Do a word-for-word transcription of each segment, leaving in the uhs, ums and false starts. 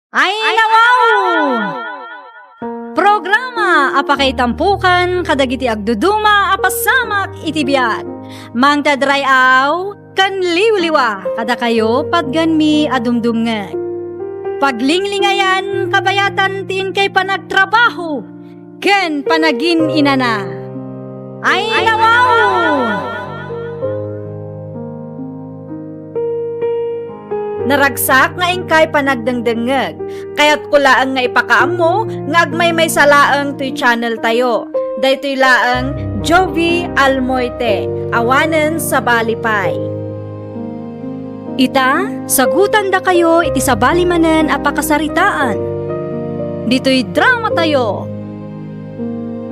Ay, nawaw! Programa a pakaitampukan kadagiti agduduma a pasamak iti biag. Mangted ray-aw ken liwliwa kadakayo patgenmi a dumdumngeg. Paglinglingayan kabayatan ti inkay panagtrabaho ken panagin-inana. Ay, nawaw! Naragsak nga inkay panagdengdengngeg. Kayatko laeng nga ipakaammo nga agmaymaysa laeng toy channel tayo. Daytoy laeng Jovie Almoite, awanen sabali pay. Ita, sagutandakayo iti sabali manen a pakasaritaan. Ditoy drama tayo.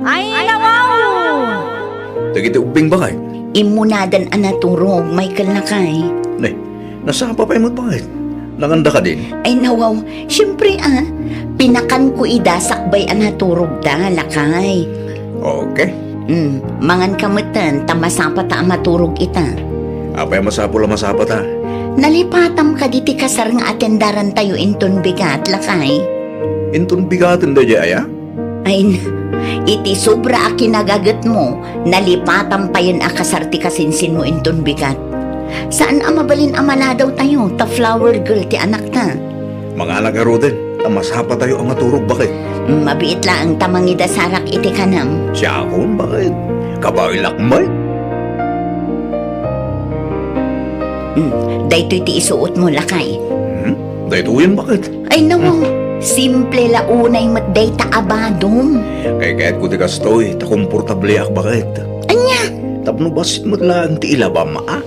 Ay, nawaw! Dagiti ubbing, bakay? Immunadan a naturog, Michael, lakay. Nay, nasapa pay met, bakay? Nanganda kadin? Ay, nawaw. Siyempre, ah. Pinakanko ida sakbay a naturogda, lakay. Okay. Mm, mangan ka metten, ta masapata a maturog ita. Apay a masapul a masapata? Nalipatam kadi ti kasar nga atendarantayo inton bigat, lakay. Inton bigaten daydiay aya? Ay, iti sobra a kinagagetmo, nalipatam payen a kasar ti kasinsinmo inton bigat. Saan a mabalin a maladawtayo, ta flower girl ti anakta. Mangala ngaruden, ta masapatayo a maturog, bakit? Mabiit laeng ta mangidasarak iti kanam. Siakon, bakit? Kabaelak met. Mm, daytoy ti isuotmo, lakay. Hmm? Daytoyen, bakit? Ay, nawaw. Simple la unay met dayta a badom. Kaykayatko ti kastoy, ta komportableak, bakit? Ania? Tapno bassit met laeng ti ilabam, a?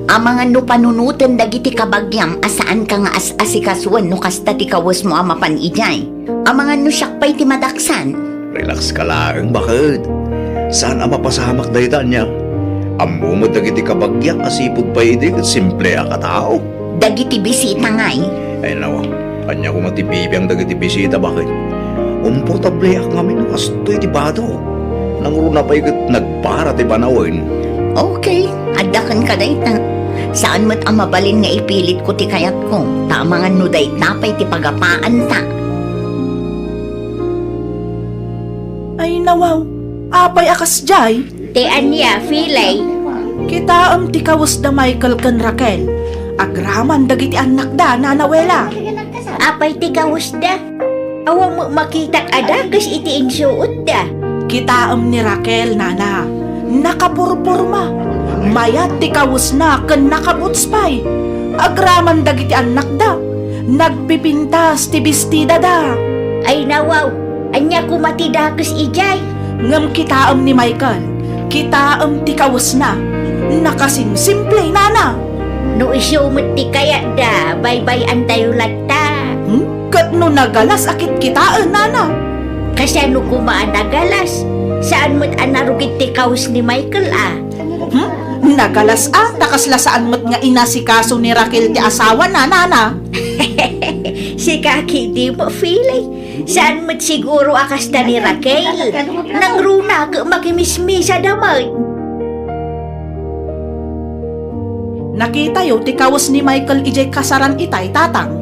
Amangan no panunoten dagiti kabagiam a saanka nga as-asikasuan no kasta ti kawesmo a mapan idiay. Amangan no siak pay ti madaksan. Relax ka laeng, bakit? Saan a mapasamak dayta, ania? Ammo met dagiti kabagiak a sipud pay idi ket simple a katao. Dagiti bisita ngay? Ay, nawa. Ania koma ti bibiang dagiti bisita, bakit? Komportableak ngamin no kastoy ti bado. Nangruna pay ket nagpara ti panawen. Okay, adda kenka dayta. Saan met a mabalin nga ipilitko ti kayatko, ta amangan no dayta pay ti pagapaanta. Ay, nawaw. Apay a kasdiay? Ti ania, Filay? Kitaem ti kawesda Michael ken Raquel. Agraman dagiti annakda, Nana Wela. Apay ti kawesda? Awan met makitak a dakes iti insuotda. Kitaem ni Raquel, Nana. Nakapurporma. Mayat ti kawesna ken nakaboots pay. Agraman dagiti annakda. Nagpipintas ti bestidada. Ay nawaw, ania koma ti dakes idiay? Ngem kitaem ni Michael, kitaem ti kawesna. Nakasimsimple, Nana. No isu met ti kayatda, baybay-antayo latta. Hmm? Ket no nagalas a kitkitaen, Nana? Kasano koma a nagalas? Saan met a narugit ti kawes ni Michael, a? Hmm? Nagalas a, ta kasla saan met nga inasikaso ni Raquel ti asawana, Nana. Sika ketdi met, Filay. Saan met siguro a kasta ni Raquel. Nangruna ket makimismisada met. Nakitayo ti kawes ni Michael idiay kasaran itay, Tatang.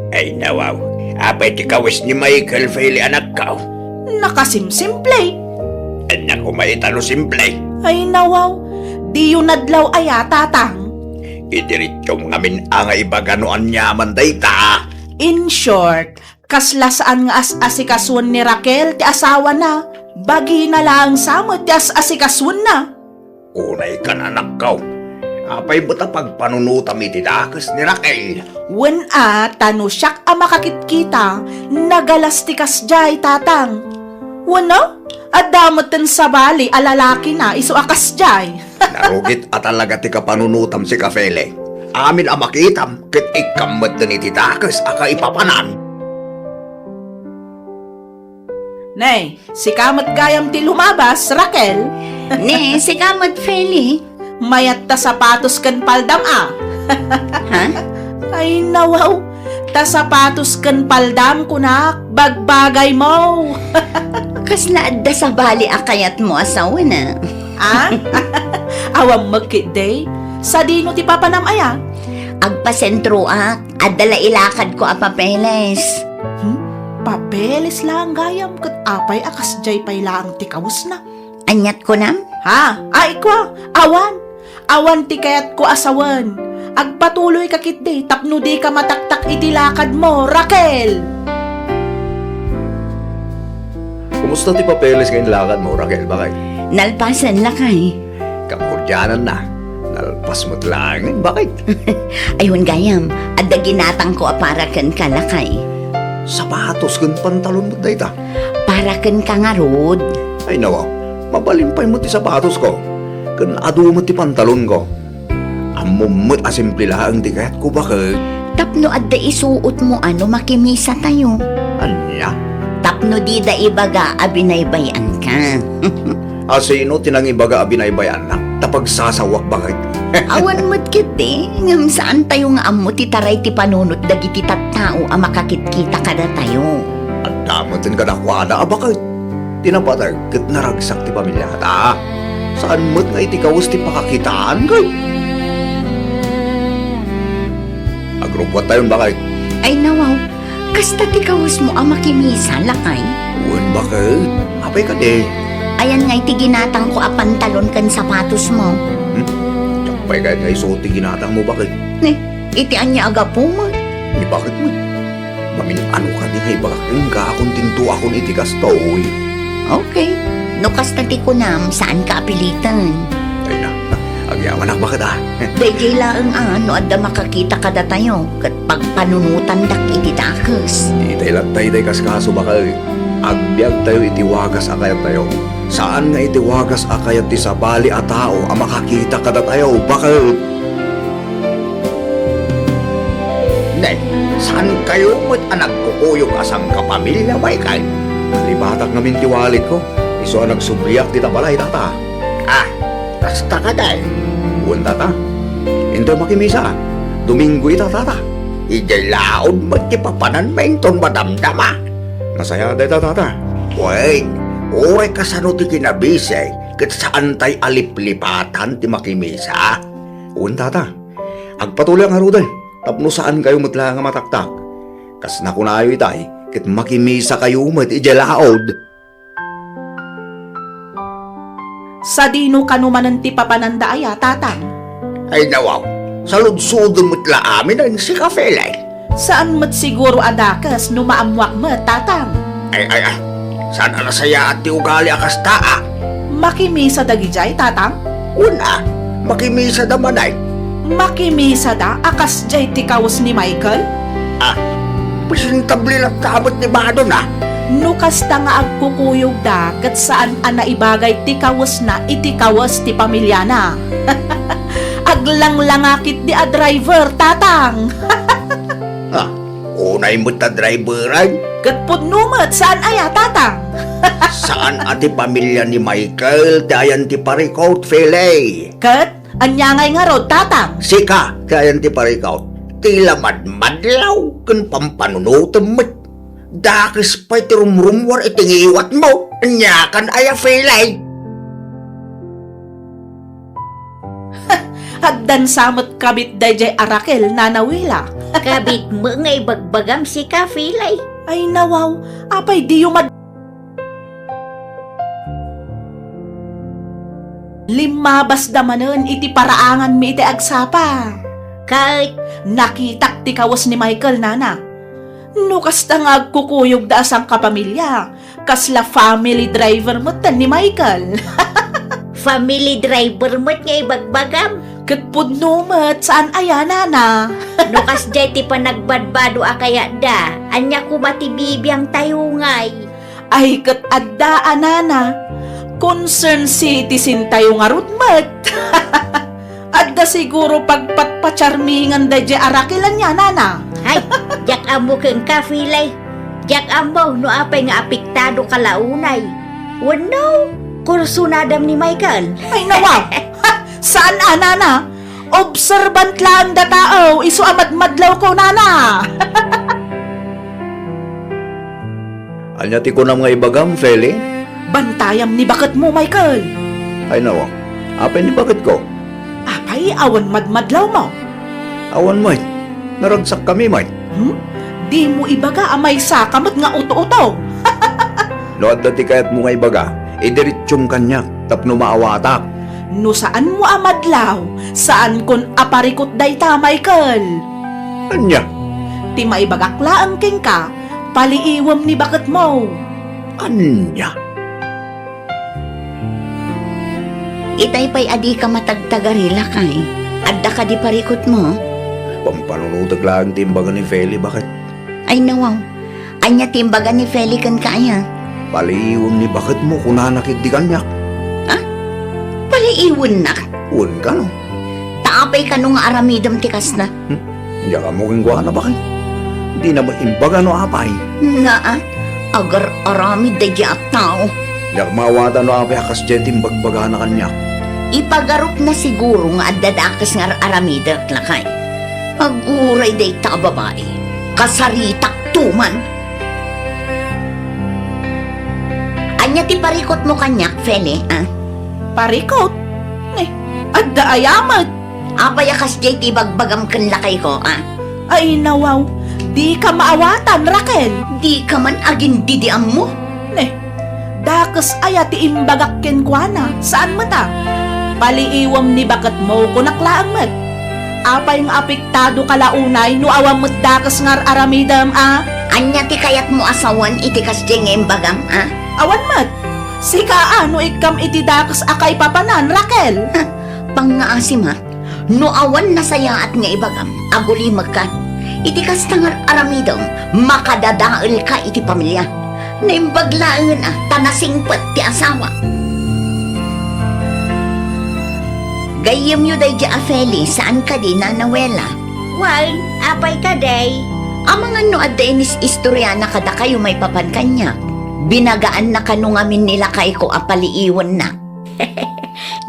Ay, nawaw. Apay ti kawes ni Michael, Filay, anakko? Nakasimsimple. Ania koma ita no simple? Ay, nawaw. Diyo nadlaw aya, Tatang? Idiretsom ngamin a nga ibaga no aniaman dayta. In short, kasla saan nga as-asikasuen ni Raquel ti asawana. Bagina laeng sa met ti as-asikasuenna. Unay kan, anakko. Apay met a pagpanunotam iti dakes ni Raquel? Wen a, ta no siak a makakitkita, nagalas ti kasdiay, Tatang. Wen a, adda metten sabali a lalakina isu a kasdiay. Narugit a talaga ti kapanunotam, sika Filay. Amin a makitam, ket ikkam metten iti dakes a kaipapanan. Ne, sika met gayam ti lumabas, Raquel. Ne, sika met, Filay. Mayat ta sapatos ken paldam a. Ha? Ay, nawaw. Ta sapatos ken paldam, kunak, bagbagaymo. Kasla adda sabali a kayatmo a sawen a. A? Awan met ketdi. Sadino ti papanam aya? Agpasentroak, adda la ilakadko a papeles. Hmm? Papeles laeng gayam ket apay a kasdiay pay laeng ti kawesna? Aniat kunam? Ha? Ay, kua, awan. Awan ti kayatko a sawen. Agpatuloyka ketdi tapno dika mataktak iti lakadmo, Raquel! Kumusta ti papeles nga inlakadmo, Raquel, bakit? Nalpasen, lakay. Kakurdiananna, nalpas met laengen, bakit? Ay, wen gayam, adda ginatangko a para kenka, lakay. Sapatos ken pantalon met dayta. Para kenka ngarud. Ay, nawa, mabalin pay met ti sapatosko. Ken adu met ti pantalonko. Ammom met a simple laeng ti kayatko, bakit? Tapno adda isuotmo a no makimisatayo. Ania? Tapno dida ibaga a binaybay-anka. A sino ti nangibaga a binaybay-annak? Ta pagsasaoak, bakit? Awan met ketdi, ngem saantayo nga ammo ti taray ti panunot dagiti tattao a makakitkita kadatayo. Adda met kadakuada a bakit? Ti napateg ket naragsak ti pamiliata. Saan met nga iti kawes ti pakakitaan, kay? Agrubbuattayon, bakit? Ay, nawaw, kasta ti kawesmo a makimisa, lakay? Wen, bakit? Apay kadi? Ayan nga iti ginatangko a pantalon ken sapatosmo. Hmm? Diak pay kayat nga isuot ti ginatangmo, bakit? Ne, iti ania a gapu met? Ni bakit met? Mamin-ano kadi nga ibagak kenka a kontento akon iti kastoy? Okay. No kasta ti kunam, saanka a piliten. Ay na, agyamanak, bakit a? Daydiay laeng a no adda makakita kadatayo, ket pagpanunotandak iti dakes. Itay latta itay kaskaso, bakit? Agbiagtayo iti wagas a kayattayo. Saan nga iti wagas a kayat ti sabali a tao a makakita kadatayo, bakit? Ne, saankayo met a nagkukuyog a sangkapamilia, Michael? Nalibatak ngamin ti walletko. Isu a nagsubliak dita balay, tata. Ah, kasta kadi? Wen, tata. Intoy makimisa. Domingo ita, tata. Idiay laod met ti papananmi inton madamdama. Nasayaat dayta, tata. Wen, uray kasano ti kinabisi, ket saantay a liplipatan ti makimisa. Wen, tata. Agpatuloyak ngaruden, tapno saankayo met la nga mataktak. Kas nakunayo itay, ket makimisakayo met idiay laod. Sadino kano manen ti papananda aya, Tatang? Ay, nawaw, saludsodem met la aminen, sika, Felay. Saan met siguro a dakes no maammoak met, Tatang. Ay, ay, ay. Saan a nasayaat ti ugali a kasta, a? Makimisa dagidiay, Tatang? Wen a, makimisada manen. Makimisada a kasdiay ti kawes ni Michael? Ah, presentable latta met ni badon, a? No kasta nga agkukuyogda, ket saan a naibagay ti kawesna iti kawes ti pamiliana. Aglanglanga ketdi a driver, Tatang! Ah, unay met a driveran? Ket pudno met, saan aya, Tatang? Saan a ti pamilia ni Michael ti ayan ti parikot, Felay? Ket ania ngay ngarud, Tatang? Sika ti ayan ti parikot. Ti la madmadlaw ken pampanunotem met. Dakes pay ti rumrummuar iti ngiwatmo. Aniakan aya, Felay? Addan sa met kabit daydiay a Raquel, Nana Wila. Kabitmo nga ibagbagam, sika, Felay. Ay, nawaw, apay diyo mad-, limmabasda manen iti paraanganmi iti agsapa. Ket nakitak ti kawes ni Michael, Nana. No kasta nga agkukuyogda a sangkapamilia, kasla family driver metten ni Michael. Family driver met nga ibagbagam? Ket pudno met, saan aya, Nana? No kasdiay ti panagbadbado a kayatda, ania koma ti bibiangtayo ngay? Ay, ket adda a, Nana. Concerned citizen tayo ngarud met. Adda siguro pagpatpacharmingan daydiay a Raquel ania, Nana. Ay, diak ammo kenka, Felay. Diak ammo no apay nga apektado ka la unay. Wenno, kursunadam ni Michael. Ay, nawa. Ha, saan a, Nana? Observant laeng dataew, isu a madmadlawko, Nana. Ania ti kunam nga ibagam, Felay? Bantayam ni baketmo, Michael. Ay, nawa. Apay ni baketko? Apay, awan madmadlawmo? Awan met. Naragsakkami met. Hmm? Dimo ibaga a maysaka met nga uto-uto. No adda ti kayatmo nga ibaga, idiretsum kaniak tapno maawatak. No saanmo a madlaw, saankon a parikut dayta, Michael. Ania? Ti maibagak laeng kenka, paliiwem ni baketmo. Ania? Itay pay a dika matagtagari, lakay. Adda kadi parikutmo? Pampanunotek laeng ti imbaga ni Feli, baket. Ay, nawaw. Ania ti imbaga ni Feli kenka aya? Paliiwem ni baketmo, kunana ketdi kaniak. Ha? Paliiwennak? Wen kano. Ta apay kano nga aramidem ti kasta? Hmm? Diak ammo kenkuana, baket. Dina met imbaga no apay. Naa, agar-aramid daydiay a tao. Diak maawatan no apay a kasdiay ti imbagbagana kaniak. Ipagarupna siguro nga adda dakes nga ar-aramidek, lakay. Aguray dayta a babai. Kasaritakto man. Ania ti parikutmo kaniak, Feli, a? Parikut? Eh, adda aya met? Apay a kasdiay ti ibagbagam ken lakayko, a? Ay, nawaw. Dika maawatan, Raquel. Dika man agindidiammo. Ne, dakes aya ti imbagak kenkuana, saan met a? Paliiwem ni baketmo, kunak laeng met. Apay nga apektado ka la unay no awan met dakes nga ar-aramidem, a? Ania ti kayatmo a sawen iti kasdiay nga imbagam, a? Awan met. Sika a no ikkam iti dakes a kaipapanan, Raquel. Pangngaasim, a? No awan nasayaat nga ibagam, agulimekka. Iti kasta nga ar-aramidem, makadadaelka iti pamilia. Naimbag laengen a ta nasingpet ti asawa. Gayyemyo daydiay a Feli, saan kadi, Nana Wela? Wen, apay kadi? Amangan no adda inis-istoriana kadakayo maipapan kaniak. Binagaanna kano ngamin ni lakayko a paliiwennak.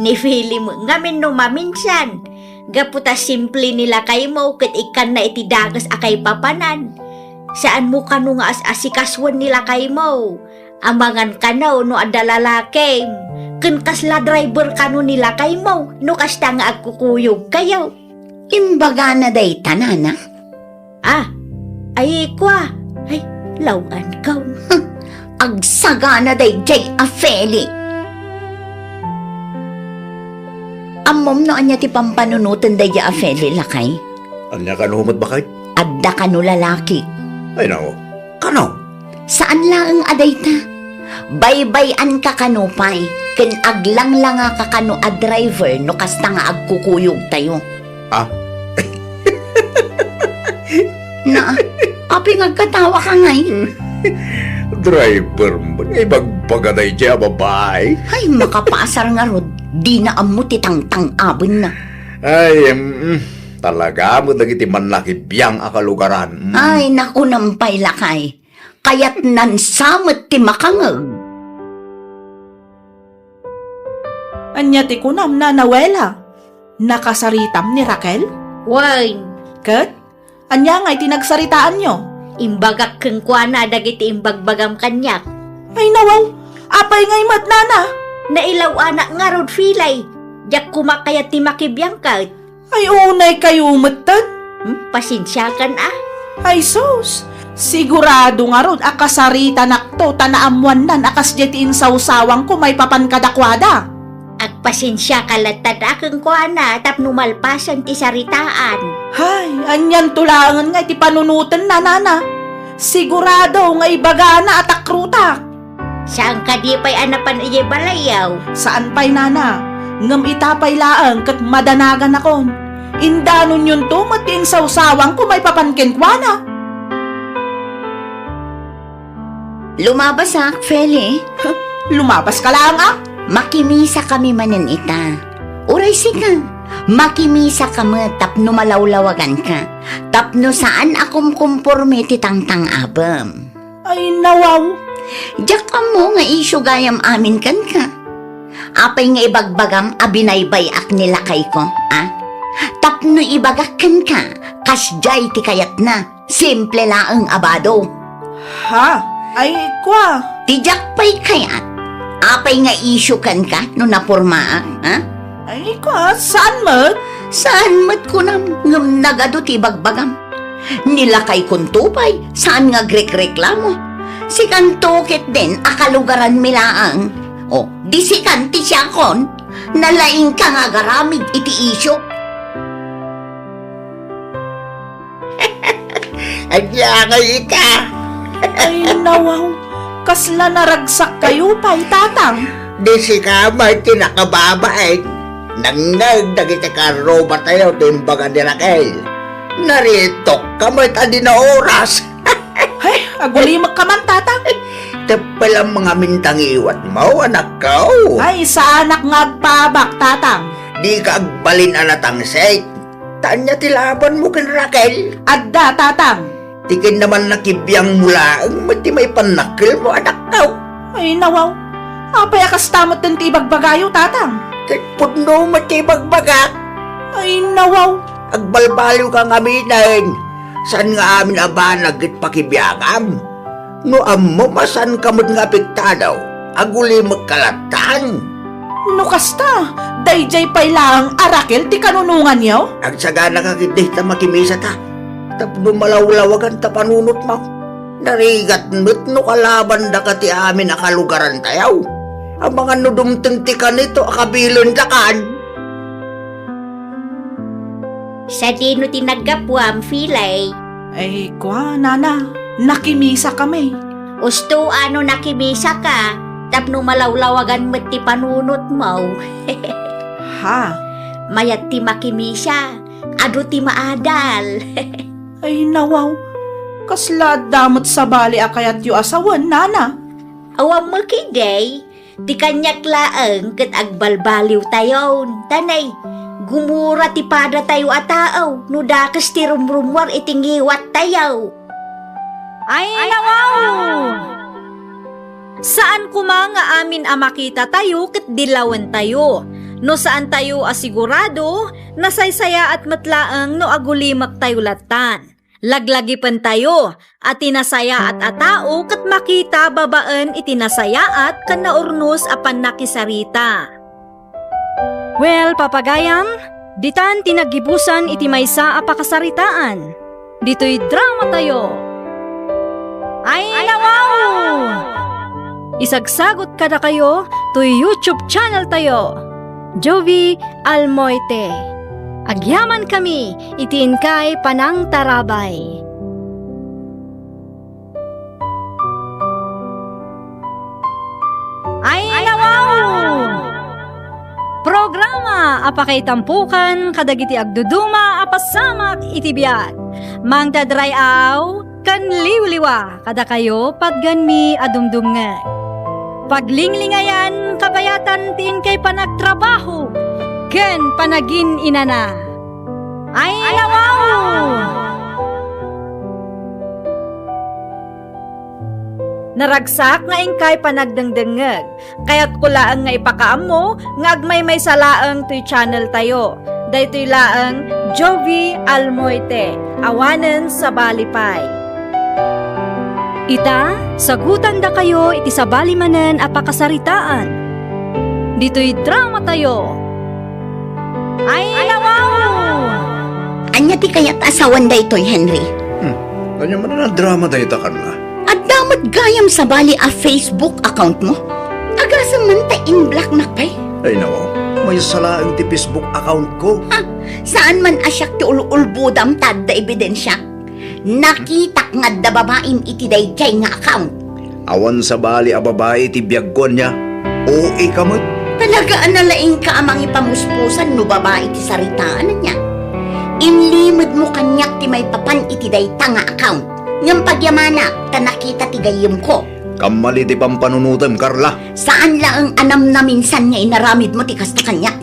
Ni Feli met ngamin no maminsan. Gapu ta simple ni lakaymo ket ikkanna iti dakes a kaipapanan. Saanmo kano nga as-asikasuen ni lakaymo. Amangan kano no adda lalakim. Ken kasla driver kano ni lakaymo no kasta nga agkukuyogkayo. Imbagana dayta, nana? Ah, ay, kua. Ay, law-anko. Agsagana daydiay a Feli. Ammom no ania ti pampanunoten daydiay a Feli, lakay? Ania kano met, baket? Adda kano lalaki. Ay, nao. Kano? Saan laeng a dayta. Baybay-anka kano pay, ken aglanglangaka kano a driver no kasta nga agkukuyogtayo. Ah? Na, apay nga agkatawaka ngay? Driver met nga ibagbaga daydiay a babai. Ay, makapaasar ngarud, dina ammo ti tangtang-abenna. Ay, em, talaga met dagiti mannakibiang a kalugaran. Mm. Ay, nakunam pay, lakay. Kayatnan sa met ti makangeg. Ania ti kunam, Nana Wela? Nakasaritam ni Raquel? Wen. Ket? Ania ngay ti nagsaritaanyo? Imbagak kenkuana dagiti imbagbagam kaniak. Ay, nawaw! Apay ngay met, nana? Nailaw-anak ngarud, Feli. Diak koma kayat ti makibiang ket. Ay, unay kayo metten? Hmm? Pasensiakan, a. Ay, sus! Sigurado ngarud a kasaritanakto ta naammoannan a kasdiay ti insawsawangko maipapan kadakuada. Agpasensiaka latta a kenkuana tapno malpasen ti saritaan. Hay, anianto laengen nga iti panunotenna, nana? Sigurado nga ibagana a takrutak. Saan kadi pay a napan idiay balayyo? Saan pay, nana. Ngem ita pay laeng ket madanaganakon. Indanonyonto met ti insawsawangko maipapan kenkuana. Lumabasak, Feli. Huh? Lumabaska laeng, a? Makimisakami manen ita. Uray sika, makimisaka met tapno malawlawaganka, tapno saan a kumkumporme ti tangtang-abem. Ay, nawaw. Diak ammo nga isyu gayam amin kenka. Apay nga ibagbagam a binaybay-ak ni lakayko, a? Tapno ibagak kenka, kasdiay ti kayatna, simple laeng a bado. Ha? Ay, kua. Ti diak pay kayat. Apay nga isyu kenka no napormaak, a? Ay, kua, saan met? Saan met kunam, ngem nagadu ti ibagbagam. Ni lakaykonto pay, saan nga agrekreklamo. Sikanto ketdin a kalugaranmi laeng. O, di sikan ti siakon, nalaingka nga agaramid iti isyu. Ania ngay ita? Ay, nawaw. Kasla naragsakkayo pay, Tatang. Di sika met ti nakababain. Nangngeg dagiti karrubatayo ti imbaga ni Raquel. Naritokka met a di naoras. Ay, agulimekka man, Tatang. Teppel a mangamin ta ngiwatmo, anakko. Ay, saanak nga agpaabak, Tatang. Dika agbalin a natangsit. Ta ania ti labanmo ken Raquel? Adda, Tatang. Ti kinnaman nakibiangmo laeng met ti maipannakkelmo, anakko. Ay, nawaw. Apay a kasta metten ti ibagbagayo, Tatang? Ket pudno met ti ibagbagak. Ay, nawaw. Agbalbaliwka ngaminen. Saan nga amin a banag ket pakibiangam? No ammom a saanka met nga apektado, agulimekka latta. No kasta, daydiay pay laeng a Raquel ti kanunonganyo? Agsaganaka ketdi ta makimisata tapno malawlawagan ta panunotmo. Narigat met no kalabandaka ti amin a kalugarantayo. Amangan no dumteng ti kanito a kabilendakan. Sadino ti naggapuam, Filay? Ay, kua, nana, nakimisakami. Usto a no nakimisaka, tapno malawlawagan met ti panunotmo. Ha? Mayat ti makimisa, adu ti maadal. Ay, nawaw, kasla adda met sabali a kayatyo a sawen, nana? Awan met idi, ti kaniak laeng ket agbalbaliwtayon. Tanay, gumura ti padatayo a tao no dakes ti rumrummuar iti ngiwattayo. Ay, nawaw! Saan koma nga amin a makitatayo ket dilawentayo. No saantayo a sigurado, nasaysayaat met laeng no agulimektayo lattan. Laglagipentayo a ti nasayaat a tao ket makita babaen iti nasayaat ken naurnos a pannakisarita. Well, papagayam, ditan ti naggibusan iti maysa a pakasaritaan. Ditoy dramatayo. Ay, nawaw! Isagsagot kadakayo toy YouTube channeltayo, Jovie Almoite. Agyamankami iti inkay panangtarabay. Ay, nawaw! Programa a pakaitampokan kadagiti agduduma a pasamak iti biag. Mangted ray-aw ken liwliwa kadakayo patgenmi a dumdumngeg. Paglinglingayan kabayatan ti inkay panagtrabaho ken panagin-inana. Ay, nawaw! Naragsak nga inkay panagdengdengngeg. Kayatko laeng nga ipakaammo nga agmaymaysa laeng toy channeltayo. Daytoy laeng Jovie Almoite, awanen sabali pay. Ita, sagutandakayo iti sabali manen a pakasaritaan. Ditoy dramatayo. Ay, nawaw! Ania ti kayat a sawen daytoy, Henry? Hmm. Ania manen a drama dayta, Carla? Adda met gayam sabali a Facebook account mo? Agasem man ta in-block-nak pay. Ay, nawaw. Maysa laeng ti Facebook account ko. Ha? Saan man a siak ti ul-ulbodam ta adda ebidensiak? Nakitak nga adda babaim iti daydiay nga account. Awan sabali a babai iti biagko, ania? O A ka met. Talaga a nalaingka a mangipamuspusan no babai ti saritaan, ania? Inlimedmo kaniak ti maipapan iti dayta nga account. Ngem pagyamanak ta nakita ti gayyemko. Kammali ti pampanunotem, Carla. Saan laeng a namnaminsan nga inaramidmo ti kasta kaniak.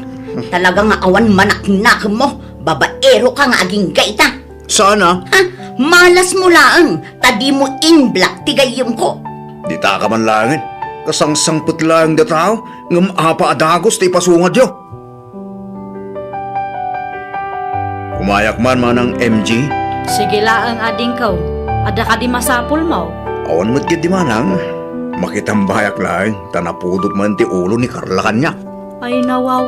Talaga nga awan manaknakemmo. Babaero ka nga agingga ita. Saan a? Ha? Malasmo laeng ta dimo in-block ti gayyemko. Dita ka man laengen. Kasangsangpet laeng da tao, ngem apa a dagus ti ipasungadyo? Umayak man, Manang M G. Sige laeng, adingko. Adda kadi masapulmo? Awan met ketdi, Manang. Makitambayak laeng ta napudot man ti ulo ni Carla kaniak. Ay, nawaw.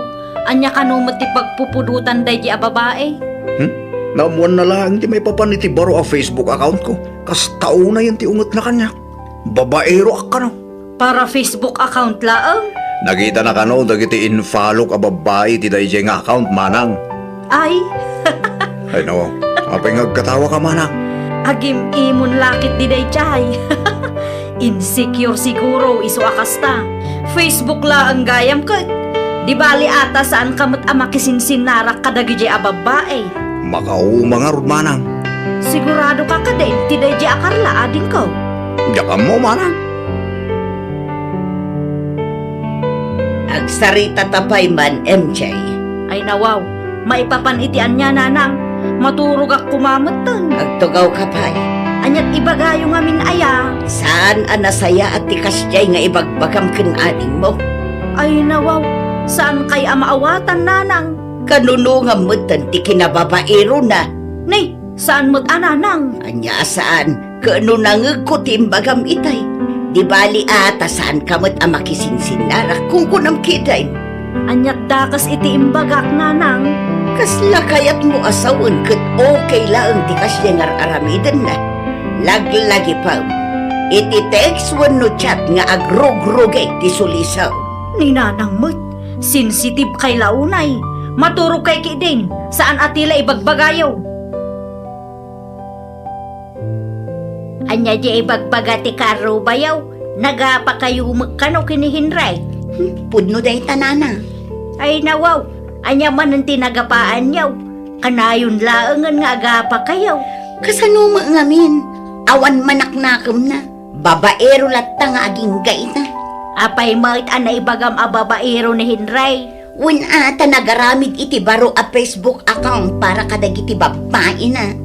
Ania kano met ti pagpupudotan daydi a babai? Hmm? Naammoanna laeng ti maipapan iti baro a Facebook account ko. Kasta unayen ti ungetna kaniak. Babaeroak kano. Para Facebook account laeng? Nakitana kano dagiti infollowk a babbai ti daydiay nga account, manang. Ay. Ay, no. Apay nga agkatawa ka, manang? Agim-imon lakit di daydiay. Insecure siguro isu a kasta. Facebook laeng gayam ket. Di bali ata saan ka met a makisinsinnarak kadagidi a babbai. Makauma ngarud, manang. Sigurado ka kadin ti daydi a Carla, adingko? Diak ammo, manang. Agsarita ta pay man, M J. Ay nawaw, maipapan iti ania, nanang? Maturogak koma metten. Agtugaw ka pay. Aniat ibagayo ngamin aya? Saan a nasayaat ti kasdiay nga ibagbagam ken adingmo? Ay nawaw, saan kay a maawatan, nanang? Kanunongam metten ti kinababaerona. Ni, saan met a nanang? Ania a saan? Ket no nangegko ti imbagam itay, di bali a ta saan ka met a makisinsinnarak, kunkunam ketdin. Aniat dakes iti imbagak, nanang? Kasla kayatmo a sawen ket okay laeng ti kasdiay nga ar-aramidenna. Laglagipem, iti text wenno chat nga agrugrugik ti sulisaw. Ni nanang met, sensitive kay la unay. Maturog kay ketdin, saan a ti la ibagbagayo. Ania di ibagbaga ti karubayo? Nagapakayo met kano ken ni Henry? Hmm, pudno dayta, nana. Ay nawaw, ania manen ti nagapaanyo? Kanayon laengen nga agapakayo. Kasano met ngamin? Awan manaknakemna. Babaero latta nga agingga ita. Apay met a naibagam a babaero ni Henry? Wen a, ta nagaramid iti baro a Facebook account para kadagiti babbaina.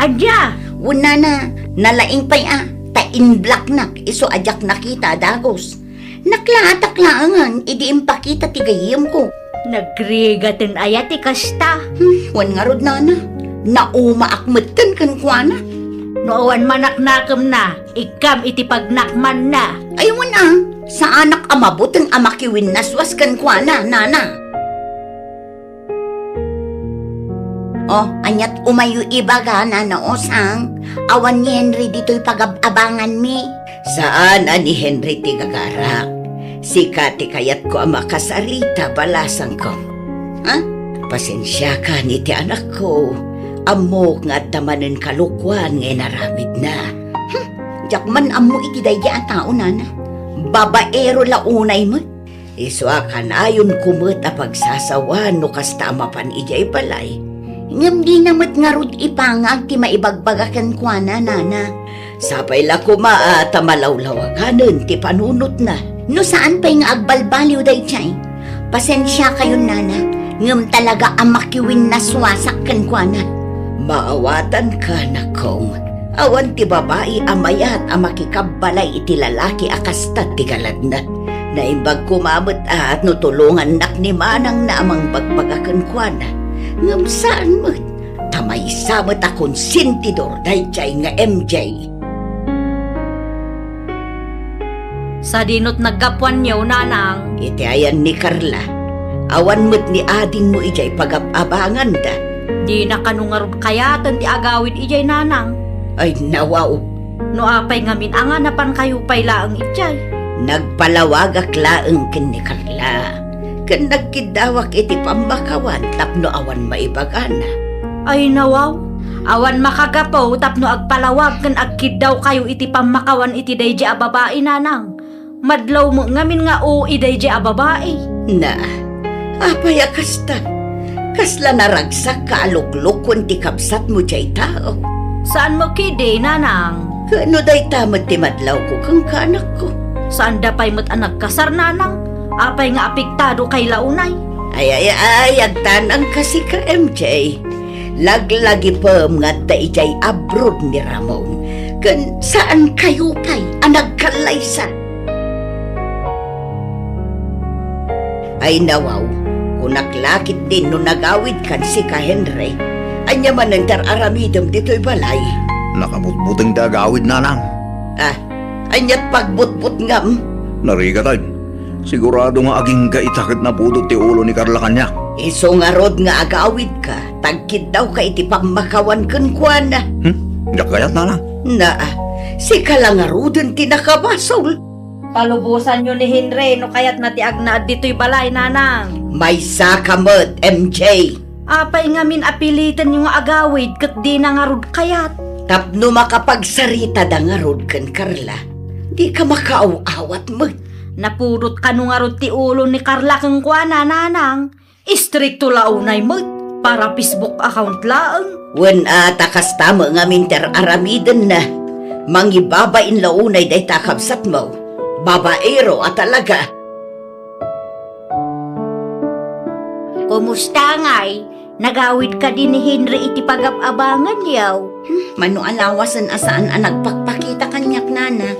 Ania? Wen nana, nalaing pay a, ta inblocknak isu a diak nakita a dagus. Naklaatak laengen idi impakita ti gayyemko. Nagrigaten aya ti kasta? Hmm, wen ngarud nana, naumaak metten kenkuana. No awan manaknakemna, ikkam iti pagnakmanna. Ay wen a, saanak a mabuteng a makiwinnaswas kenkuana, nana. Oh, aniat umayo ibaga, nana Osang? Awan ni Henry ditoy pagab-abanganmi. Saan a ni Henry ti gagarak. Sika ti kayatko a makasarita, balasangko. Ha? Pasensiakan iti anakko. Ammok nga adda manen kalokuan nga inaramidna. Hmm, diak man ammo iti daydi a tao, nana. Babaero la unay met. Isu a kanayonko met a pagsasawan no kasta a mapan idiay balay. Ngem dina met ngarud ipangag ti maibagbaga kenkuana, nana. Sapay la koma a ta malawlawaganen ti panunotna. No saan pay nga agbalbaliw daydiay, pasensiakayon, nana, ngem talaga a makiwinnaswasak kenkuana. Maawatanka, anakko. Awan ti babai a mayat a makikabbalay iti lalaki a kasta ti galadna. Naimbag koma met a no tulongannak ni manangna a mangbagbaga kenkuana. Ngem saan met, ta maysa met a konsentidor daydiay nga M J. Sadinot naggapuanyo, nanang? Iti ayan ni Carla, awan met ni adingmo idiay pagab-abanganda. Dina kano ngarud kayaten ti agawid idiay, nanang? Ay, nawaw. No apay ngamin a nga napankayo pay laeng idiay? Nagpalawagak laeng ken ni Carla. Ken nagkiddawak iti pammakawan tapno awan maibagana. Ay nawaw, awan makagapu tapno agpalawag ken agkiddawkayo iti pammakawan iti daydi a babai, nanang. Madlaw met ngamin nga ui daydi a babai. Na, apay a kasta? Kasla naragsak ka a luklukon ti kabsatmo diay tao? Saan met ketdi, nanang. Ket no dayta met ti madlawko kenka, anakko? Saanda pay met a nagkasar, nanang. Apay nga apektado kay la unay? Ay, ay, ay, agtanangka sika, M J. Laglagipem nga adda idiay abroad ni Ramon. Ken saankayo pay a nagkallaysa. Ay nawaw, kunak la ketdin no nagawidkan sika, Henry. Ania manen ti ar-aramidem ditoy balay? Nakabutbuteng ti agawid, nanang. Ah, aniat pagbutbutngam? Narigaten. Sigurado nga agingga ita ket napudot ti ulo ni Carla kaniak. Isu ngarud nga agawidka, tagkiddawka iti pammakawan kenkuana. Hmm? Diak kayat, Nanang. Naa, sika la ngaruden ti nakabasol. Palubosanyo ni Henry no kayatna ti agnaed ditoy balay, Nanang. Maysaka met, M J. Apay ngamin a pilitenyo nga agawid ket dina ngarud kayat? Tapno makapagsaritada ngarud ken Carla, dika makaaw-awat met. Napudot kano ngarud ti ulo ni Carla kenkuana, Nanang. Istrikto la unay met, para Facebook account laeng. Wen a, ta kasta met ngamin ti ar-aramidenna. Mangibabain la unay dayta a kabsatmo. Babaero a talaga. Kumusta ngay? Nagawid kadi ni Henry iti pagab-abanganyo? Hmm, mano a lawasen a saan a nagpakpakita kaniak, Nana?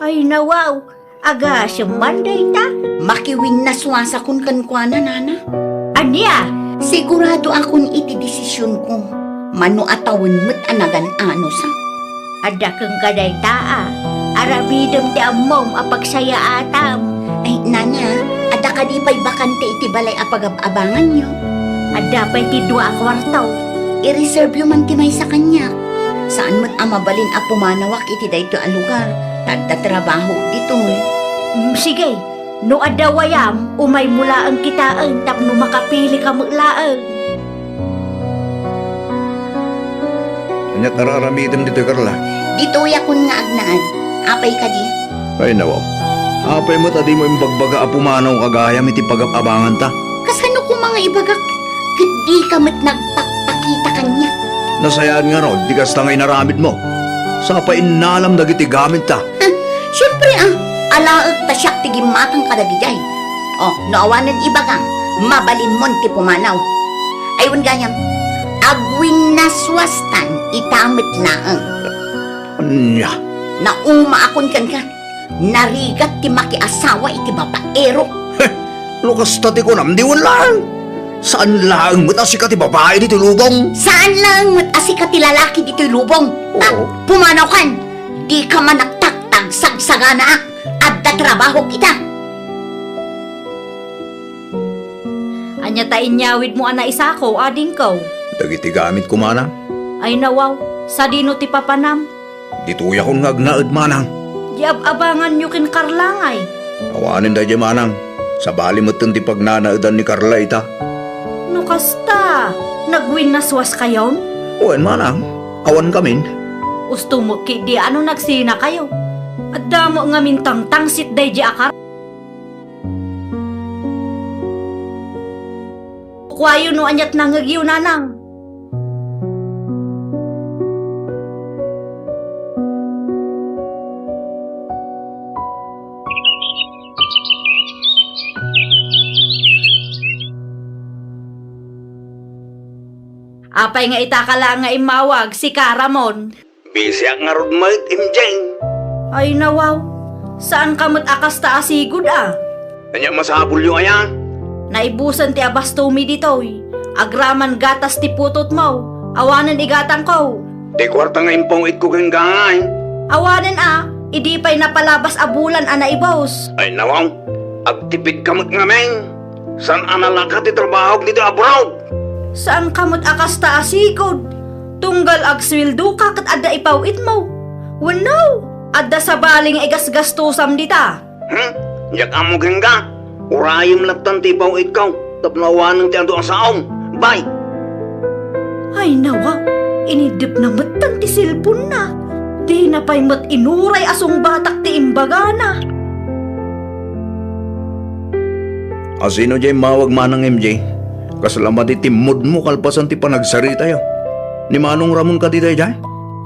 Ay, nawaw. Agasem man dayta. Makiwinnaswasakon kenkuana, Nana. Ania? Siguradoakon iti desisionko. Mano a tawen met a nagan-ano sa. Adda kenka dayta a. Aramidem ti ammom a pagsayaatam. Ay, Nana, adda kadi pay bakante iti balay a pagab-abanganyo? Adda pay ti dua a kuarto. I-reserve-yo man ti maysa kaniak. Saan met a mabalin a pumanawak iti daytoy a lugar, ta adda trabahok ditoy. Mm, sige. No adda wayam, umaymo laeng kitaen tapno makapilika met laeng. Ania ti ar-aramidem ditoy, Carla? Ditoyakon nga agnaed. Apay kadi? Ay, nawaw. Apay met a dimo imbagbaga a pumanawka gayam iti pagab-abanganta? Kasano koma nga ibagak ket dika met nagpakpakita kaniak? Nasayaat ngarud ti kasta nga inaramidmo. Sa pay innalam dagiti gamitta. Siempre a, alaek ta siak ti gimmatang kadagidiay. O, no awanen ibagam, mabalinmon ti pumanaw. Ay, wen gayam, agwinnaswastan ita met laeng. Ania? Naumaakon kenka. Narigat ti makiasawa iti babaero. Heh, no kasta ti kunam, di wen laeng. Saan laeng met a sika ti babai ditoy lubong? Saan laeng met a sika ti lalaki ditoy lubong. Ta, oo, pumanawkan. Dika man nagtaktag sagsaganaak. Adda trabahok ita. Ania ta inyawidmo a naisako, adingko? Dagiti gamitko, manang. Ay nawaw, sadino ti papanam? Ditoyakon nga agnaed, manang. Di ab-abanganyo ken Carla ngay? Awanen daydiay, manang. Sabali metten ti pagnanaedan ni Carla ita. No kasta, nagwinnaswaskayon? Wen, manang. Awankamin. Usto met ketdi a no nagsinakayo. Adda met ngamin tangtangsit daydiay a kar- Kuayo no aniat nangngegyo, nanang. Apay nga itaka la nga immawag, sika, Ramon? Bisiak ngarud met, M J. Ay, nawaw. Saanka met a kasta a sigud a. Ania masapulyo aya? Naibusen ti abastomi ditoy. Agraman gatas ti putotmo. Awanen igatangko. Ti kuarta nga impaw-itko kenka ngay. Awanen a, idi pay napalabas a bulan a naibus. Ay, nawaw. Agtipidka met ngamin. Saan a nalaka ti trabahok ditoy abroad? Saanka met a kasta a sigud. Tunggal agsueldoka ket adda ipaw-itmo. Wenno, adda sabali nga igasgastosam dita. Hmm? Diak ammo kenka. Urayem lattan ti ipaw-itko tapno awanen ti adu a saom. Bye! Ay, nawa, inidepna metten ti cellphone-na. Dina pay met inuray a sungbatak ti imbagana. Asino diay immawag, Manang M J? Kasla madi ti mood-mo kalpasan ti panagsaritayo. Ni Manong Ramon kadi daydiay?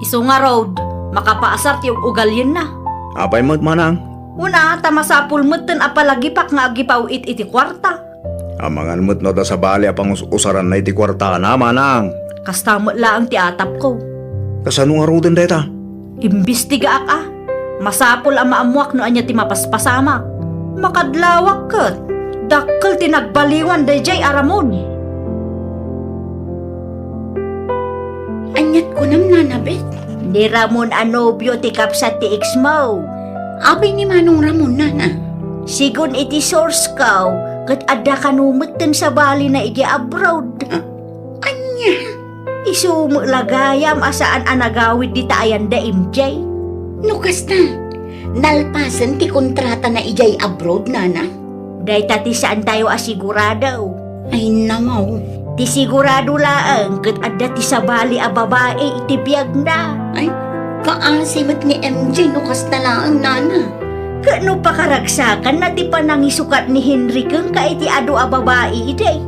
Isu ngarud, makapaasar ti ug-ugalienna. Apay met, Manang? Una, ta masapul metten a palagipak nga agipaw-it iti kuarta. Amangan met no adda sabali a pangus-usaranna iti kuartana, Manang. Kasta met laeng ti atapko. Kasano ngaruden dayta? Imbestigaak a. Masapul a maammoak no ania ti mapaspasamak. Makadlawak ket, dakkel ti nagbaliwan daydiay a Ramon. Aniat kunam, Nana Beth? Ni Ramon a nobio ti kabsat ti ex-mo. Apay ni Manong Ramon, Nana? Sigun iti source ko, ket adda kano metten sabalina idiay abroad. Ah, ania? Isu met la gayam a saan a nagawid dita ayanda, M J. No kasta, nalpasen ti kontratana idiay abroad, nana? Dayta ti saantayo a sigurado. Ay, nangaw. Ti sigurado laeng ket adda ti sabali a babai iti biagna. Ay, kaasi met ni M J no kasta laeng, nana. Ket no pakaragsakanna ti panangisukat ni Henry kenka iti adu a babai idi,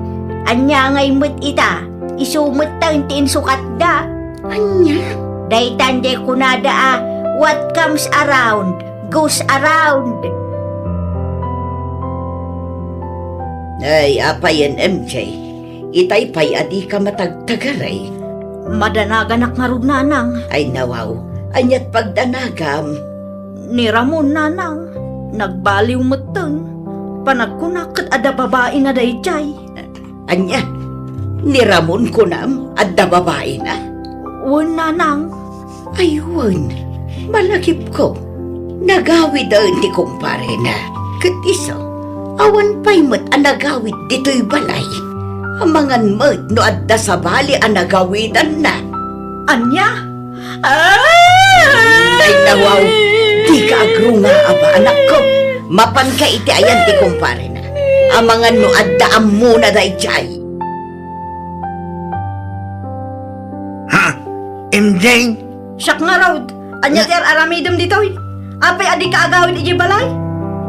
ania ngay met ita, isu metten ti insukatda. Ania? Daytan diay kunada a, "What comes around, goes around." Ay, apayen, M J? Itay pay a dika matagtagaray. Madanaganak ngarud, nanang. Ay, nawaw. Aniat pagdanagam? Ni Ramon, nanang. Nagbaliw metten. Panagkunak ket adda babaina daydiay. Ania? Ni Ramon kunam, adda babaina? Wen, nanang. Ay, wen. Malagipko. Nagawiden ti kumparena. Ket isu, awan pay met a nagawid ditoy balay. Amangan met no adda sabali a nagawidanna. Ania? Ah! Ay, nawaw, dika agrungaaba, anakko. Mapanka iti ayan ti kumparena. Amangan no adda ammona daydiay. Ha? M J? Siak ngarud, ania ti ar-aramidem ditoy? Apay a dika agawid idiay balay?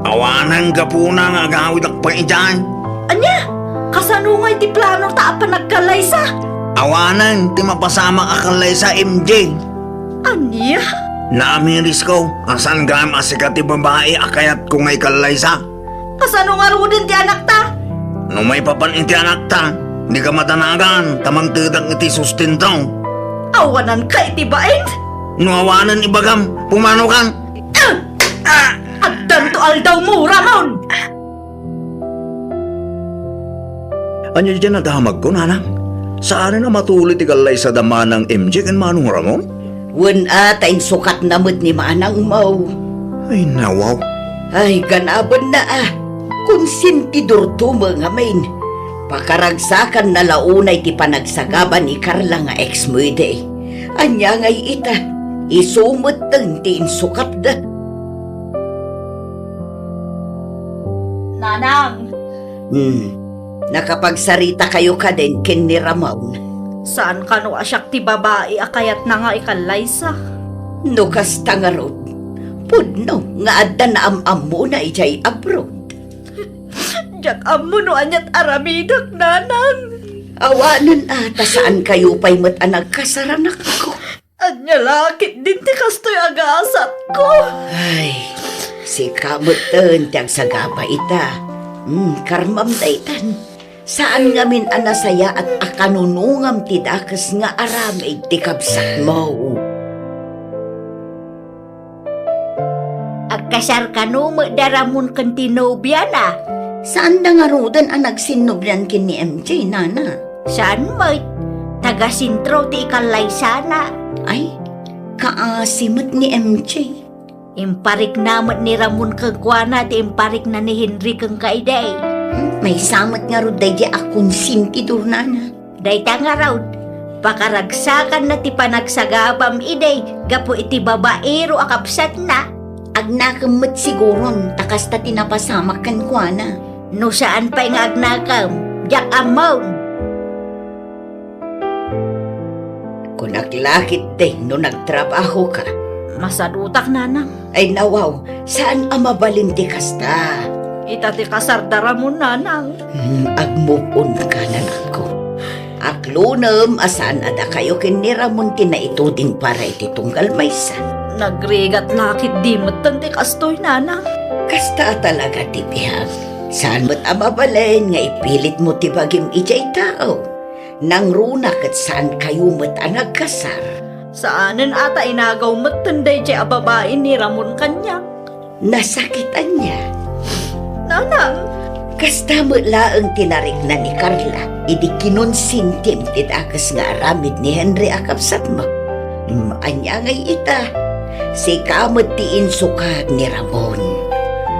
Awanen gapuna nga agawidak pay idiay. Ania? Kasano ngay ti planota a panagkallaysa? Awanen ti mapasamak a kallaysa, M J. Ania? Naamirisko a saan gayam a sika ti babai a kayatko nga ikallaysa. Kasano ngaruden ti anakta? No maipapan iti anakta, dika madanagan ta mangtedak iti sustento. Awananka iti bain? No awanen ibagam, pumanokan. Ah! Ah! Addanto aldawmo, Ramon! Ania diay nadamagko, nanang? Saanen a matuli ti kallaysada Manang M J ken Manong Ramon? Wen a, ta insukatna met ni manangmo. Ay, nawaw. Ay, ganabenna a. Konsentidorto met ngamin. Pakaragsakanna la unay ti panagsagaba ni Carla nga exmo idi. Ania ngay ita? Isu metten ti insukatda. Nanang! Hmm. Nakapagsaritakayo kadin ken ni Ramon? Saan kano a siak ti babai a kayatna nga ikallaysa? No kasta ngarud, pudno nga adda naam-ammona idiay abroad. Diak ammo no aniat aramidek, nanang. Awanen a, ta saankayo pay met a nagkasar, anakko. Ania la ketdin ti kastoy a gasatko? Ay, sika metten ti agsagaba ita. Hmm, karmam daytan. Saan ngamin a nasayaat a kanunongam ti dakes nga aramid ti kabsatmo. Agkasar kano met da Ramon ken ti nobiana? Saanda ngaruden a nagsinnobian ken ni M J, nana? Saan met. Taga-sentro ti ikallaysana. Ay, kaasi met ni M J. Imparikna met ni Ramon kenkuana ti imparikna ni Henry kenka idi. Hmm, maysa met ngarud daydi a konsentidor, nana. Dayta ngarud, pakaragsakanna ti panagsagabam idi gapu iti babaero a kabsatna. Agnakem met siguron ta kasta ti napasamak kenkuana. No saan pay nga agnakem, diak ammon. Kunak la ketdi no nagtrabahoka. Masadutak, nanang. Ay, nawaw, saan a mabalin ti kasta. Ita ti kasar da Ramon, nanang. Hmm, ag-move on ka, nanakko. Aklonem a saan a dakayo ken ni Ramon ti naituding para iti tunggal maysa. Nagrigat la ketdi metten ti kastoy, nanang. Kasta a talaga ti biag. Saan met a mabalin nga ipilitmo ti bagim idiay tao. Nangruna ket saankayo met a nagkasar. Saanen a ta inagaw metten daydiay a babai ni Ramon kaniak. Nasakit ania? Nanang! Kasta met laeng ti narikna ni Carla idi kinonsentim ti dakes nga aramid ni Henry a kabsatmo. Mm, ania ngay ita? Sika met ti insukat ni Ramon.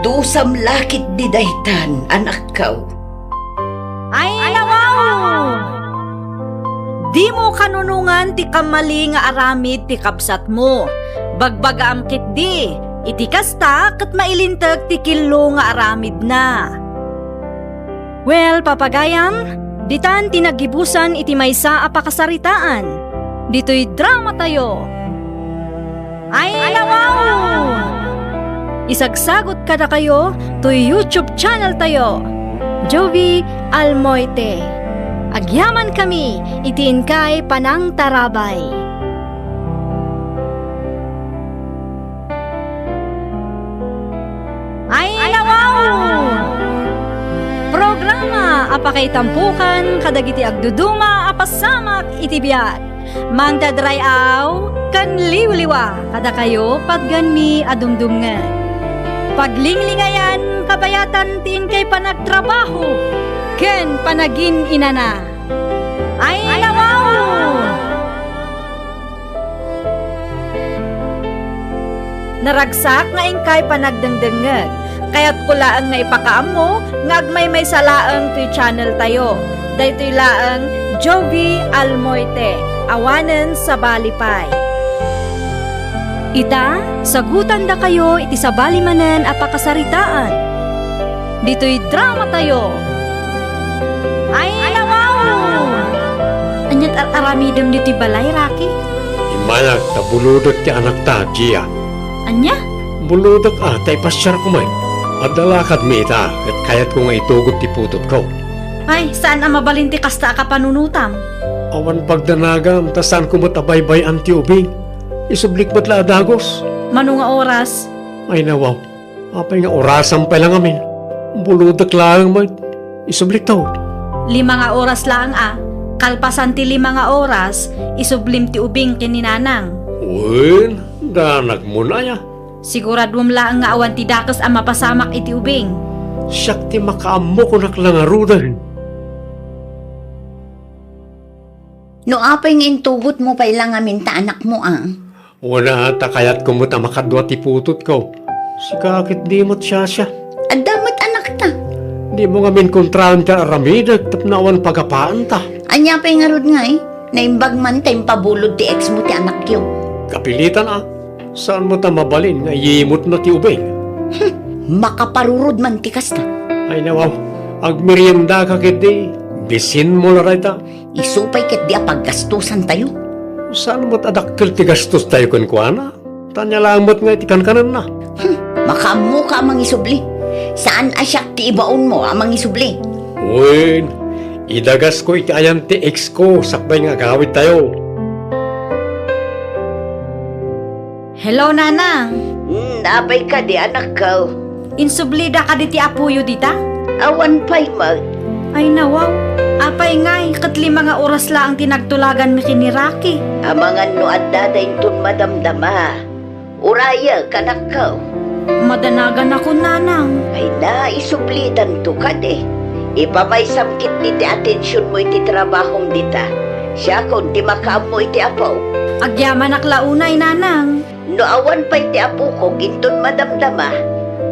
Dusam la ketdi daytan, anakko. Dimo kanunongan ti kammali nga aramid ti kabsatmo. Bagbagaam ketdi, iti kasta ket mailinteg ti killo nga aramidna. Well, papagayam, ditan ti naggibusan iti maysa a pakasaritaan. Ditoy dramatayo. Ay, nawaw! Isagsagut kadakayo toy YouTube channel tayo, Jovi Almoite. Agyamankami iti inkay panangtarabay. Ay, nawaw! Programa a pakaitampukan kadagiti agduduma a pasamak iti biag. Mangted ray-aw ken liwliwa kadakayo patgenmi a dumdumngeg. Paglinglingayan kabayatan ti inkay panagtrabaho ken panagin-inana. Ay, nawaw! Naragsak nga inkay panagdengdengngeg. Kayatko laeng nga ipakaammo nga agmaymaysa laeng toy channel tayo. Daytoy laeng Jovi Almoite, awanen sabali pay. Ita, sagutandakayo iti sabali manen a pakasaritaan. Ditoy dramatayo. Ay, nawaw! Ania ti ar-aramidem ditoy balay, Rocky? Immayak ta bulodek ti anakta, Gia. Ania? Bulodek a, ta ipasiarko met. Adda lakadmi ita, ket kayatko nga itugot ti putotko. Ay, saan a mabalin ti kasta a kapanunotam. Awan pagdanagam, ta saanko met a baybay-an ti ubing. Isublik met la a dagus. Mano nga oras? Ay, nawaw. Apay nga orasam pay la ngamin? Bulodek laeng met. Isublikto. Lima nga oras laeng a. Kalpasan ti lima nga oras, isublim ti ubing ken ni Nanang. Wen, danagmon aya? Siguraduem laeng nga awan ti dakes a mapasamak iti ubing. Siak ti makaammo, kunak la ngaruden. No apay nga intugotmo pay la ngamin ta anakmo a? Wen a, ta kayatko met a makadua ti putotko. Sika ketdi met siasia. Adda met anakta. Dimo ngamin kontraen ti ar-aramidek tapno awan pagapaanta. Ania pay ngarud ngay? Naimbag man ta impabulod ti ex mo ti anakyo. Kapilitan a. Saan met a mabalin nga iyimutna ti ubing? Hmm, makaparurod man ti kasta. Ay, nawaw. Agmeriendaka ketdi. Bisinmo la dayta. Isu pay ketdi a paggastosantayo. Saan met a dakkel ti gastostayo kenkuana? Ta ania laeng met nga iti kankanenna. Hmm, makaammoka a mangisubli. Saan a siak ti ibaonmo a mangisubli. Wen, idagasko iti ayan ti ex ko sakbay nga agawidtayo. Hello, Nanang. Hmm, apay kadi, anakko? Insublida kadi ti apoyo dita? Awan pay met. Ay, nawaw. Apay ngay, ket lima nga oras laeng ti nagtulaganmi ken ni Rocky. Amangan no addada inton madamdama. Urayek, anakko. Madanaganakon, Nanang. Ay na, isublidanto kadi. Ipamaysam ketdi ti atensionmo iti trabahom dita. Siakon ti makaammo iti apo. Agyamanak la unay, Nanang. No awan pay ti apokok inton madamdama,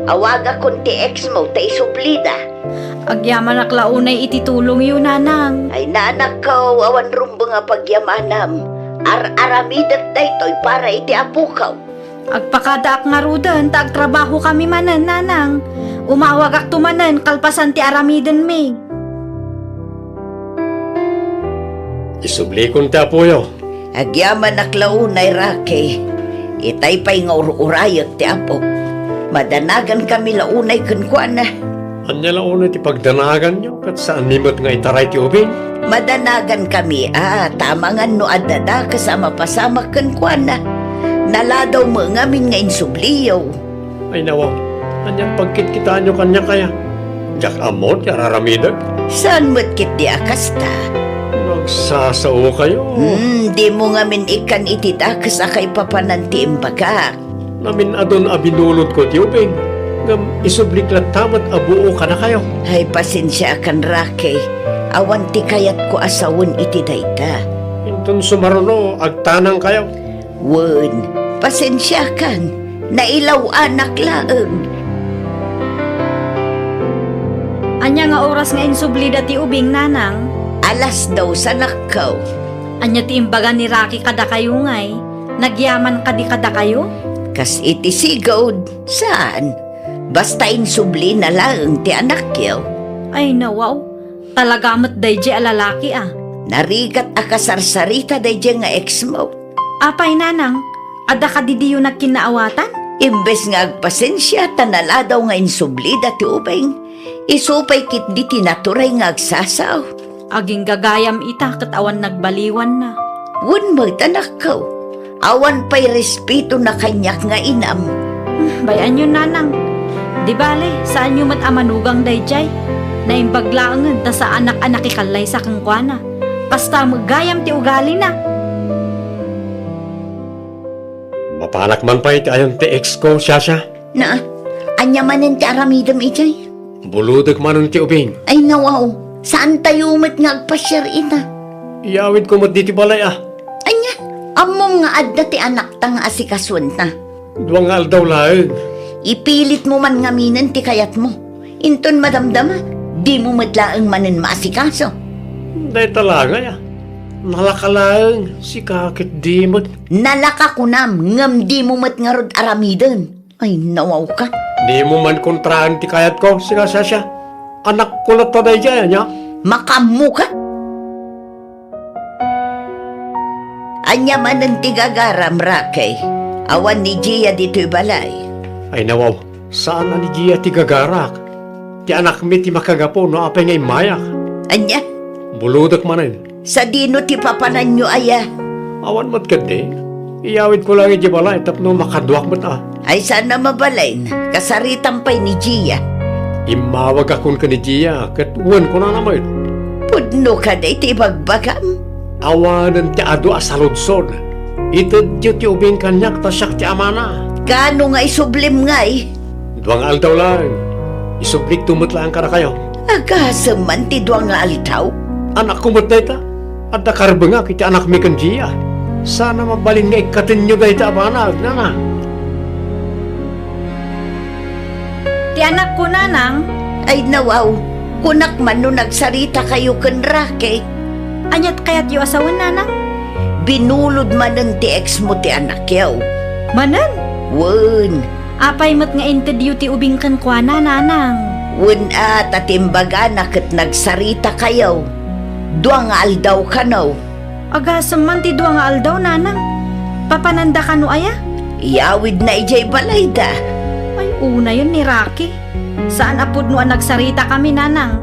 awagakon ti ex mo ta isublida. Agyamanak la unay iti tulongyo, Nanang. Ay, anakko, awan rumbeng a pagyamanam. Ar-aramidek daytoy para iti apoko. Agpakadaak ngaruden ta agtrabahokami manen, Nanang. Umawagakto manen kalpasan ti aramidenmi. Isublikon ti apoyo. Agyamanak la unay, Rocky. Itay pay nga ur-urayek ti apok. Madanagankami la unay kenkuana. Ania la unay ti pagdanaganyo, ket saanmi met nga itaray ti ubing? Madanagankami a, ta amangan no adda dakes a mapasamak kenkuana. Naladaw met ngamin nga insubliyo. Ay, nawaw, anian pagkitkitaenyo kaniak aya? Diak ammo ti ar-aramidek. Saan met ketdi a kasta? Nagsasaokayo. Hmm, dimo ngamin ikkan iti dakes a kaipapanan ti imbagak. Namin-adun a binulodko ti ubing, ngem isublik latta met a buo kadakayo. Ay, pasensiakan, Rocky. Awan ti kayatko a sawen iti dayta. Inton sumaruno, agtanangkayo. Wen, pasensiakan. Nailaw-anak laeng. Ania nga oras nga insublida ti ubing, Nanang? Alas dos, anakko. Ania ti imbaga ni Rocky kadakayo ngay? Nagyaman kadi kadakayo? Kas iti sigud, saan. Basta insublina laeng ti anakyo. Ay, nawaw. Talaga met daydiay a lalaki, a. Narigat a kasarsarita daydiay nga ex mo. Apay, nanang, adda kadi diyo nagkinnaawatan? Imbes nga agpasensia ta naladaw nga insublida ti ubing, isu pay ketdi ti naturay nga agsasao. Agingga gayam ita ket awan nagbaliwanna. Wen met, anakko, awan pay respetona kaniak nga inam. Hmm, bay-anyon, nanang. Di bale, saanyo met a manugang daydiay. Naimbag laengen ta saanak a nakikallaysa kenkuana. Kasta met gayam ti ugalina. Mapanak man pay ti ayan ti ex ko, Shasha. Na, ania manen ti aramidem idiay? Bulodek manen ti ubing. Ay, nawaw, saantayo met nga agpasiar ita. Iyawidko met ditoy balay, a. Ania, ammom nga adda ti anakta nga asikasuenta? Dua nga aldaw laeng. Ipilitmo man ngaminen ti kayatmo. Inton madamdama, dimo met laeng manen maasikaso. Dayta la ngay, a. Nalaka laeng, sika ket di met. Nalaka kunam, ngem dimo met ngarud aramiden. Ay, nawawka. Dimo man kontraen ti kayatko, sika, Shasha. Anakko latta daydiay, ania? Makaammoka? Ania manen ti gagaram, Rocky? Awan ni Gia ditoy balay. Ay, nawaw, saan a ni Gia ti gagarak. Ti anakmi ti makagapu no apay nga immayak. Ania? Bulodek manen. Sadino ti papananyo aya? Awan met ketdi. Iyawidko laeng idiay balay tapno makaduak met, a. Ay, saan a mabalin, kasaritam pay ni Gia. Immawagakon ken ni Gia, ket wen kunana met. Pudno kadi ti ibagbagam? Awanen ti adu a saludsod. Itedyo ti ubing kaniak ta siak ti amana. Kaano nga isublim ngay? Dua nga aldaw laeng. Isublikto met laeng kadakayo. Agasem man ti dua nga aldaw? Anakko met dayta. Adda karbengak iti anakmi ken Gia. Saan a mabalin nga ikkatenyo dayta a banag, nana. Ti anakko, nanang. Ay, nawaw. Kunak man no nagsaritakayo ken Rocky. Ania ti kayatyo a sawen, nanang? Binulod manen ti ex mo ti anakyo. Manen? Wen. Apay met nga intedyo ti ubing kenkuana, nanang? Wen a, ta ti imbagana ket nagsaritakayo. Dua nga aldaw kano. Agasem man ti dua nga aldaw, nanang. Papananda kano aya? Iyawidna idiay balayda. Ay, unayen ni Rocky. Saan a pudno a nagsaritakami, nanang.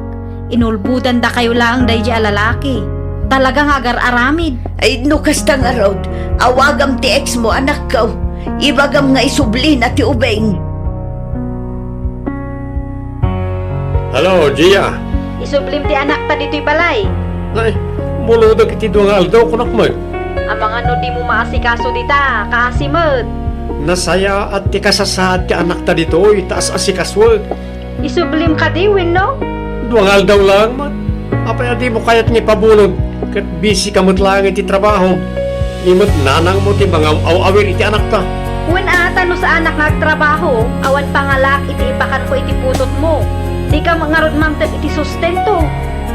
Inulbodandakayo laeng daydiay a lalaki. Talaga nga agar-aramid. Ay, no kasta ngarud, awagam ti ex mo, anakko. Ibagam nga isublina ti ubing. Hello, Gia. Isublim ti anakta ditoy balay. Nay, bulodek iti dua nga aldaw, kunak met. Amangan no dimo maasikaso dita, kaasi met. Nasayaat ti kasasaad ti anakta ditoy, ta as-asikasuek. Isublim kadi wenno? Dua nga aldaw laeng met. Apay a dimo kayat nga ipabulod? Ket busy ka met laeng iti trabaho. Ni met nanangmo ti mangaw-awir iti anakta. Wen a, ta no saanak nga agtrabaho, awan pangalaak iti ipakanko iti putotmo. Dika met ngarud mangted iti sustento.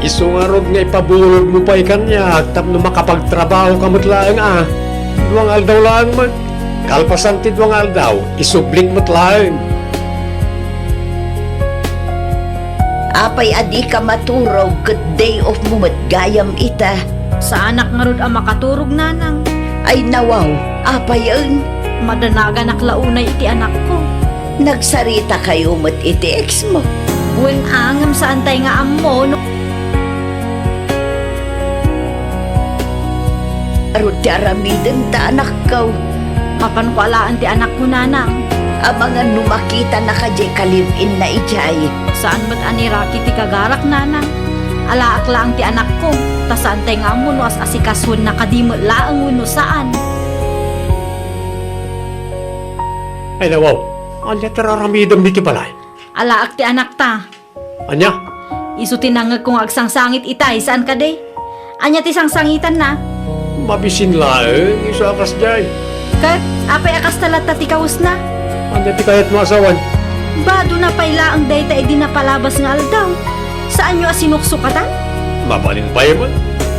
Isu ngarud nga ipabulodmo pay kaniak tapno makapagtrabaho ka met laeng a. Dua nga aldaw laeng met. Kalpasan ti dua nga aldaw, isublik met laeng. Apay a dika maturog ket day off mo met gayam ita? Saanak ngarud a makaturog, nanang. Ay nawaw, apayen? Madanaganak la unay iti anakko. Nagsaritakayo met iti ex mo? Wen a, ngem saantay nga ammo no Arud ti aramiden ta, anakko. Mapanko alaen ti anakko, nanang. Amangan no makitanaka diay ka-live-inna idiay. Saan met a ni Rocky ti gagarak, nanang. Alaak laeng ti anakko, ta saantay nga ammo no as-asikasuenna kadi met laeng wenno saan. Ay, nawaw. Ania ti aramidem ditoy balay? Alaak ti anakta. Ania? Isu ti nangngegko nga agsangsangit itay, saan kadi? Ania ti sangsangitanna? Mabisin laeng, isu a kasdiay. Ket apay a kasta latta ti kawesna? Ania ti kayatmo a sawen? Badona pay laeng dayta idi napalabas nga aldaw. Saanyo a sinuksukatan? Mabalin pay met.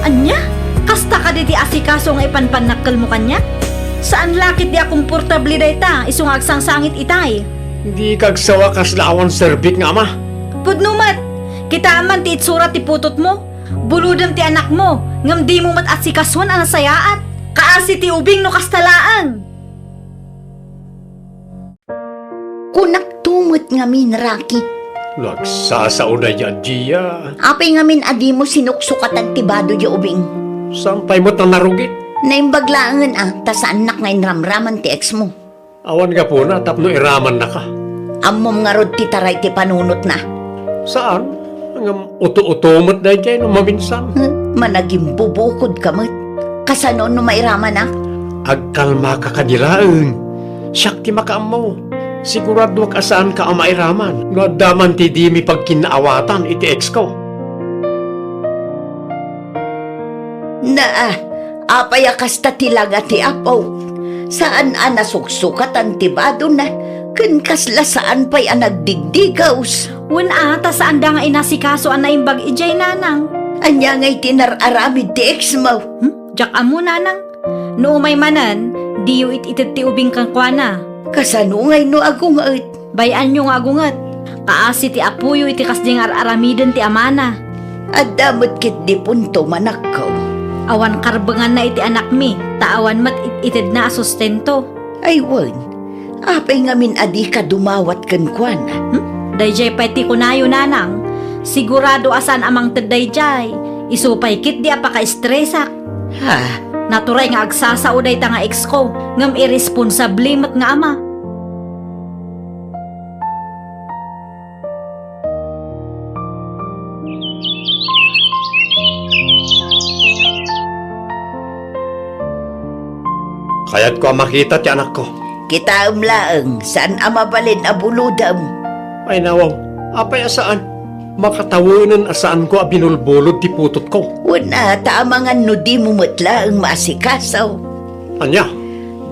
Ania? Kasta kadi ti asikaso nga ipanpannakkelmo kaniak? Saan la ketdi a komportable dayta, isu nga agsangsangit itay. Dika agsawa kasla awan serbik nga ama. Pudno met! Kitaem man ti itsura ti putotmo. Bulodem ti anakmo, ngem dimo met asikasuen a nasayaat. Kaasi ti ubing no kasta laeng. Kunakto met ngamin, Rocky. No agsasao daydiay a dia. Apay ngamin a dimo sinuksukatan ti bado diay ubing? Saan pay met a narugit? Naimbag laengen a, ta saannak nga inramraman ti ex mo. Awan gapuna tapno iramannaka. Ammom ngarud ti taray ti panunotna? Saan? Ngem uto-uto met daydiay no maminsan. Hmm, managimbubukodka met. Kasano no mairamanak? Agkalmaka kadi laeng. Siak ti makaammo. Siguradoak a saanka a mairaman no adda man ti dimi pagkinnaawatan iti ex ko. Naa, apay a kasta ti langa ti apo? Saan a nasuksukatan ti badona, ken kasla saan pay a nagdigdigaws? Wen a, ta saanda nga inasikaso a naimbag idiay, nanang. Ania ngay ti nar-aramid ti ex mo? Hmm? Diak ammo, nanang. No umay manen, diyo it-ited ti ubing kenkuana. Kasano ngay no agunget? Bay-anyo nga agunget. Kaasi ti apoyo iti kasdi nga ar-aramiden ti amana. Adda met ketdi punto, manakko. Awan karbenganna iti anakmi, ta awan met it-itedna a sustento. Ay wen, apay ngamin a dika dumawat kenkuana? Hmm? Daydiay pay ti kunayo, nanang. Sigurado a saan a mangted daydiay. Isu pay ketdi a pakaestresak. Ha? Naturay nga agsasao dayta nga ex ko, ngem irresponsable met nga ama. Kayatko a makita ti anakko. Kitaem laeng, saan a mabalin a bulodem. Ay, nawaw, apay a saan? Makatawenen a saanko a binulbulod ti putotko. Wen a, ta amangan no dimo met laeng maasikaso. Ania?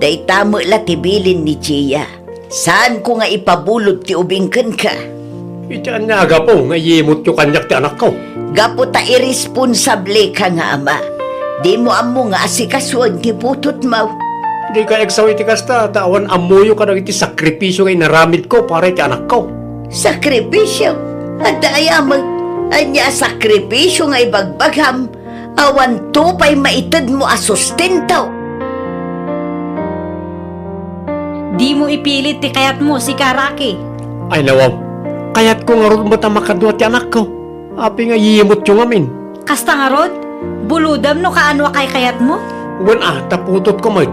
Dayta met la ti bilin ni Gia. Saanko nga ipabulod ti ubing kenka. Iti ania a gapu nga iyimutyo kaniak ti anakko? Gapu ta irresponsableka nga ama. Dimo ammo nga asikasuen ti putotmo. Dika agsaw iti kasta, ta awan ammoyo kadagiti sakripisio nga inaramidko para iti anakko. Sakripisio? Adda aya met? Ania a sakripisio nga ibagbagam? Awanto pay maitedmo a sustento. Dimo ipilit ti kayatmo, sika, Rocky. Ay, nawaw. Kayatko ngarud met a makadua ti anakko. Apay nga iyimutyo ngamin? Kasta ngarud? Bulodem no kaano a kaykayatmo? Wen a, ta putotko met.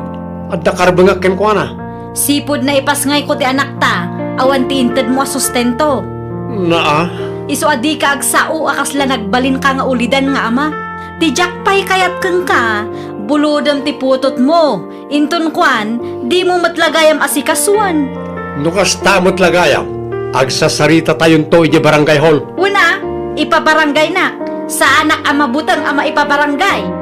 Adda karbengak kenkuana. Sipud naipasngayko ti anakta, awan ti intedmo a sustento. Naa. Isu a dika agsao a kasla nagbalinka nga ulidan nga ama. Ti diak pay kayat kenka, bulodem ti putotmo. Inton kuan, dimo met la gayam asikasuen. No kasta met la gayam, agsasaritatayon to idiay barangay hall. Wen a, ipabarangaynak. Saanak a mabuteng a maipabarangay.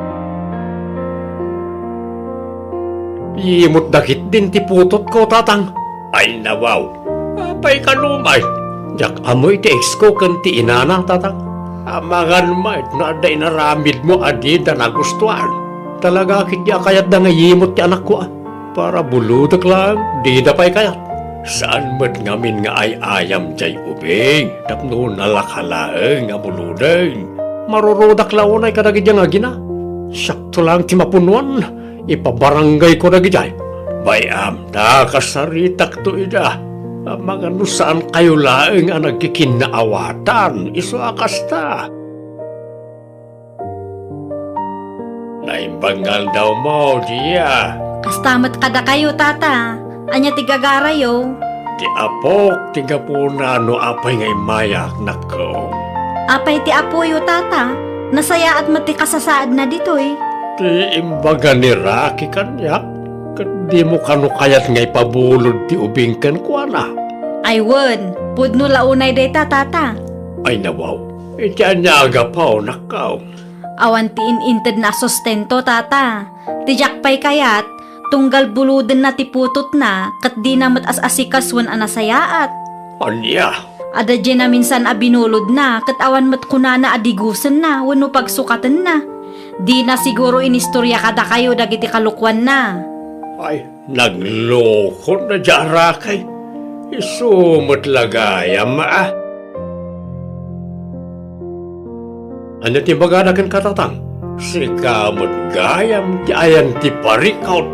Iyimutda ketdin ti putotko, tatang. Ay, nawaw. Apay kano met? Diak ammo iti ex ko ken ti inana, tatang. Amangan met no adda inaramidmo a dida nagustuan. Talaga ketdi a kayatda nga iyimut ti anakko, a. Para bulodek laeng, dida pay kayat. Saan met ngamin nga ay-ayam diay ubing tapno nalaka laeng a buloden. Marurudak la unay kadagiti nga agina. Siakto laeng ti mapunuan. Ipabarangayko dagidiay. Bay-am ta kasaritakto ida. Amangan no saankayo laeng a nagkikinnaawatan, isu a kasta. Naimbag nga aldawmo, Gia. Kasta met kadakayo, Tata. Ania ti gagarayo? Ti apok ti gapuna no apay nga immayak, nakko. Apay ti apoyo, Tata? Nasayaat met ti kasasaadna ditoy. Ti imbaga ni Rocky kaniak, ket dimo kano kayat nga ipabulod ti ubing kenkuana? Ay wen, pudno la unay dayta, Tata. Ay nawaw, iti ania a gapu, nakko? Awan ti in-intedna a sustento, Tata. Ti diak pay kayat, tunggal bulodenna ti putotna, ket dina met as-asikasuen a nasayaat. Ania? Adda diay naminsan a binulodna, ket awan met kunana a digusenna wenno pagsukatenna. Dina siguro inistorya kadakayo dagiti kalokuanna. Ay, naglokon na dia a rakay. Isu met la gayam, a. Ania ti ibagada kenka, Tatang? Sika met gayam ti ayan ti parikut.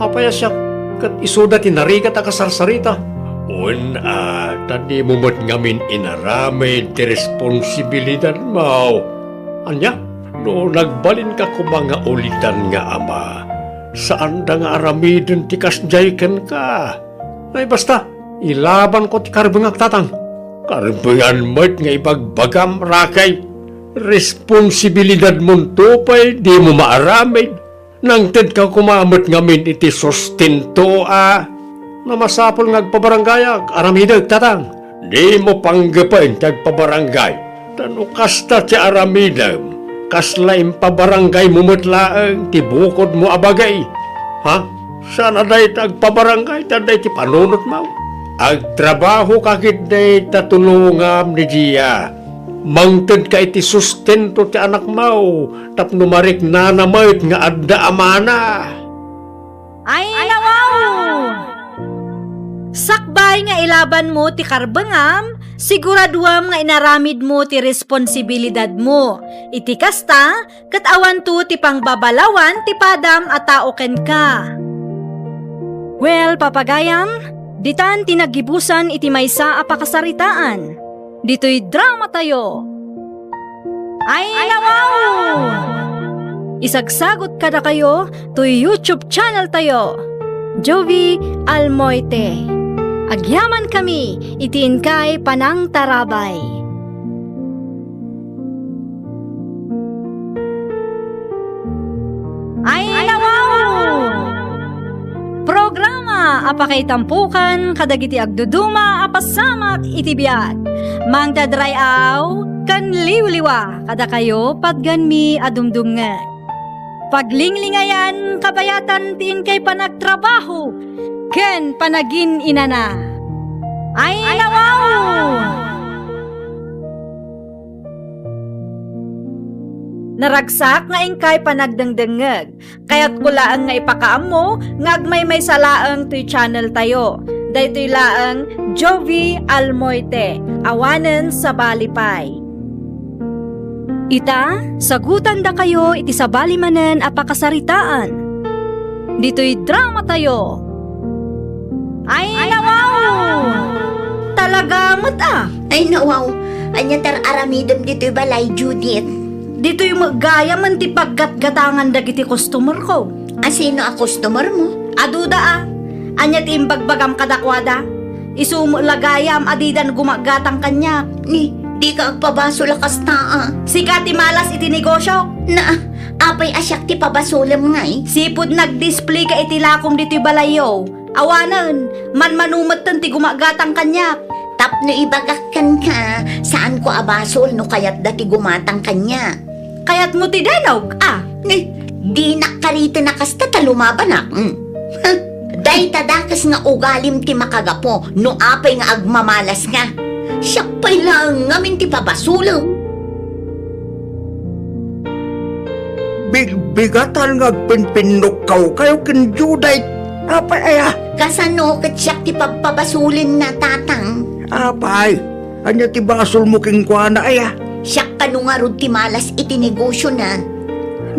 Apay a siak ket isuda ti narigat a kasarsarita? Wen, a, ta dimo met ngamin inaramid ti responsibilidadmo. Ania? No nagbalinka koma nga ulidan nga ama, saanda nga aramiden ti kasdiay kenka. Ay, basta, ilabanko ti karbengak, Tatang. Karbengan met nga ibagbagam, rakay. Responsibilidadmonto pay dimo maaramid. Nangtedka koma met ngamin iti sustento a. No masapul nga agpabaranggayak, aramidek, Tatang. Dimo panggepen ti agpabarangay. Ta no kasta ti aramidem, kasla impabarangaymo met laeng ti bukodmo a bagay. Ha? Saan a dayta agpabarangay ta dayta ti panunotmo? Agtrabahoka ketdi ta tulongam ni Gia. Mangtedka iti sustento ti anakmo tapno mariknana met nga adda amana. Ay, nawaw! Sakbay nga ilabanmo ti karbengam, siguraduam nga inaramidmo ti responsibilidadmo. Iti kasta, ket awanto ti pangbabalawan ti padam a tao kenka. Well, papagayam, ditan ti naggibusan iti maysa a pakasaritaan. Ditoy dramatayo. Ay, nawaw! Isagsagut kadakayo toy YouTube channel tayo, Jovi Almoite. Agyaman kami iti inkay panangtarabay. Ay, nawaw! Programa a pakaitampokan kadagiti agduduma a pasamak iti biag. Mangdadray-aw ken liwliwa kadakayo patgenmi a dumdumngeg. Paglinglingayan, kabayatan ti inkay panagtrabaho ken panagin-inana. Ay, nawaw! Naragsak nga inkay panagdengdengngeg. Kayatko laeng nga ipakaammo nga agmaymaysa laeng toy channel tayo. Daytoy laeng Jovi Almoite, awanen sabali pay. Ita, sagutandakayo iti sabali manen a pakasaritaan. Ditoy dramatayo. Ay, nawaw! Talaga met a. Ay, nawaw. Ania ti ar-aramidem ditoy balay, Judith? Ditoy met gayamen ti paggatgatangan dagiti customerko. A, sino a customermo? Aduda a. Ania ti imbagbagam kadakuada? Isu met la gayam a didan gumagatang kaniak. Ni, dika agpabasol a kasta a. Sika ti malas iti negosio. Na, apay a siak ti pabasolem ngay? Sipud nagdisplayka iti lakom ditoy balayyo. Awanen, manmano metten ti gumagatang kaniak. Tapno ibagak kenka, saanko a basol no kayatda ti gumatang kaniak. Kayatmo ti denog, a? Ni, dinak kariten a kasta ta lumabanak. Mm. Dayta dakes nga ugalim ti makagapu no apay nga agmamalaska. Siak pay laeng ngamin ti pabasolem. Bigbigatan nga agpinpinnukawkayo ken Judith. Apay aya? Kasano ket siak ti pagpabasolenna, Tatang? Apay, ania ti basolmo kenkuana aya? Siak kano ngarud ti malas iti negosiona.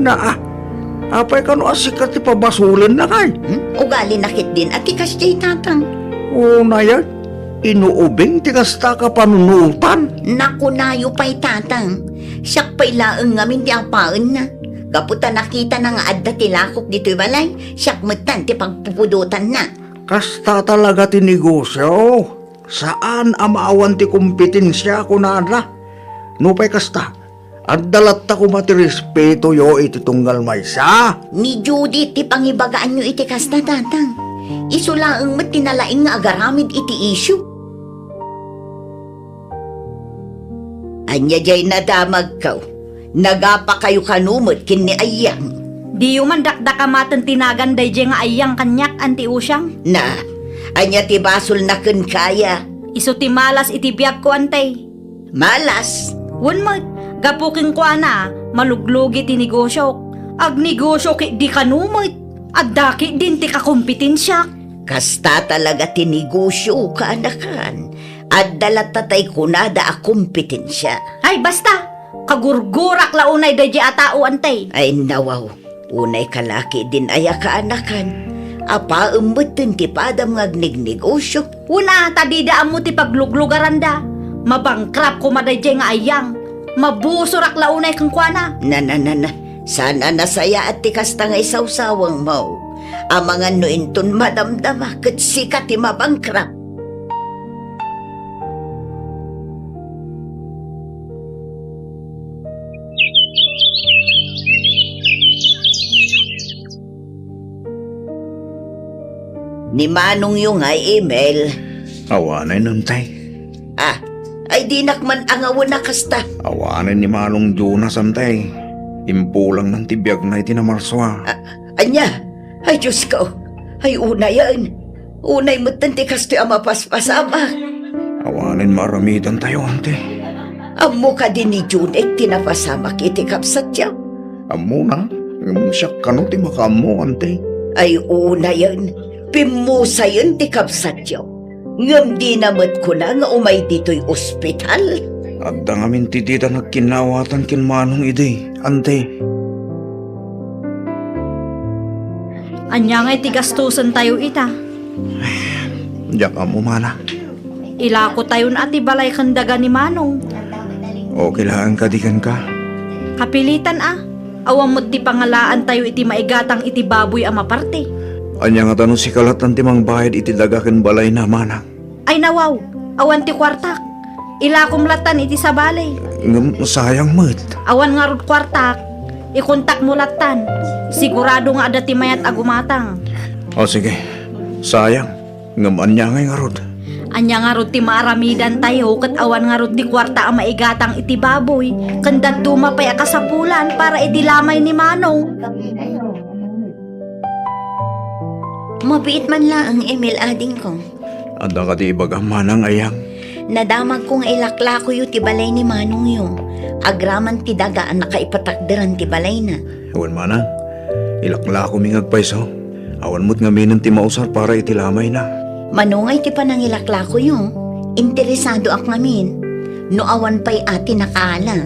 Naa, apay kano a sika ti pabasolenna ngay? Hmm? Ugalina ketdin a ti kasdiay, Tatang. Unayen, inuubing ti kasta a kapanunotan. Nakunayo pay, Tatang. Siak pay laeng ngamin ti apaenna. Gapu ta nakitana nga adda ti lakok ditoy balay, siak metten ti pagpupudotanna. Kasta talaga ti negosio. Saan a maawan ti kompetensia, kunada. Nupay kasta, adda latta koma ti respetoyo iti tunggal maysa. Ni Judith ti pangibagaanyo iti kasta, Tatang. Isu laeng met ti nalaing nga agaramid iti isyu. Ania diay nadamagko? Nagapakayo kano met ken ni Ayang? Diyo man dakdakamaten ti nagan daydiay nga Ayang kaniak, Anti Usiang? Na, ania ti basolna kenka aya? Isu ti malas iti biagko, Anti. Malas? Wen met, gapu kenkuana, Maluglugi ti negosiok. Agnegosio ketdi kano met. Adda ketdin ti kakompetensiak. Kasta talaga ti negosio, kaanakan. Adda latta tay kunada a kompetensia. Ay, basta! Kagurgurak la unay daydiay a tao, Ante. Ay, nawaw. Unay ka la ketdin aya, kaanakan. Apaem metten ti padam nga agnegnegosio. Wen a, ta dida ammo ti pagluglugaranda. Mabangkrap koma daydiay nga ayang. Mabusorak la unay kenkuana. Na, na, na, na. Saan a nasayaat ti kasta nga isawsawangmo. Amangan no inton madamdama ket sika ti mabangkrap. Ni manongyo nga Emil. Awanen, Ante. Ah, ay dinak man angawen a kasta. Awanen ni Manong Jonas, Ante. Impulangnan ti biagna iti Namarsua. Ah, ania? Ay, Diosko. Ay, unayen. Unay metten ti kastoy a mapaspasamak. Awanen maaramidantayo, Ante. Ammo kadi ni Junek ti napasamak iti kabsatyo? Ammona, ngem siak kano ti makaammo, Ante. Ay, unayen, pimmusayen ti kabsatyo. Ngem dina met kuna nga umay ditoy ospital. Adda ngamin ti dida nagkinnawatan ken Manong idi, Ante. Ania ngay ti gastusentayo ita? Diak ammo, Mana. Ilakotayon a ti balay ken daga ni Manong. Okay laeng kadi kenka? Kapilitan a. Awan met ti pangalaantayo iti maigatang iti baboy a maparte. Ania ngata no sika lattan ti mangbayad iti daga ken balayna, Manang? Ay nawaw, awan ti kuartak. Ilakom lattan iti sabali. Ngem sayang met. Awan ngarud kuartak. Ikontakmo lattan. Sigurado nga adda ti mayat a gumatang. O sige, sayang. Ngem ania ngay ngarud? Ania ngarud ti maaramidantayo ket awan ngarud ti kuarta a maigatang iti baboy, ken dadduma pay a kasapulan para iti lamay ni Manong? Mabiit man laeng, Emil, adingko. Adda kadi ibagam, Manang Ayang? Nadamagko nga ilaklakoyo ti balay ni Manongyo. Agraman ti daga a nakaipatakderan ti balayna. Wen, Manang. Ilaklakomi nga agpayso. Awan met ngaminen ti mausar para iti lamayna. Mano ngay ti panangilaklakoyo? Interesadoak ngamin. No awan pay a ti nakaala.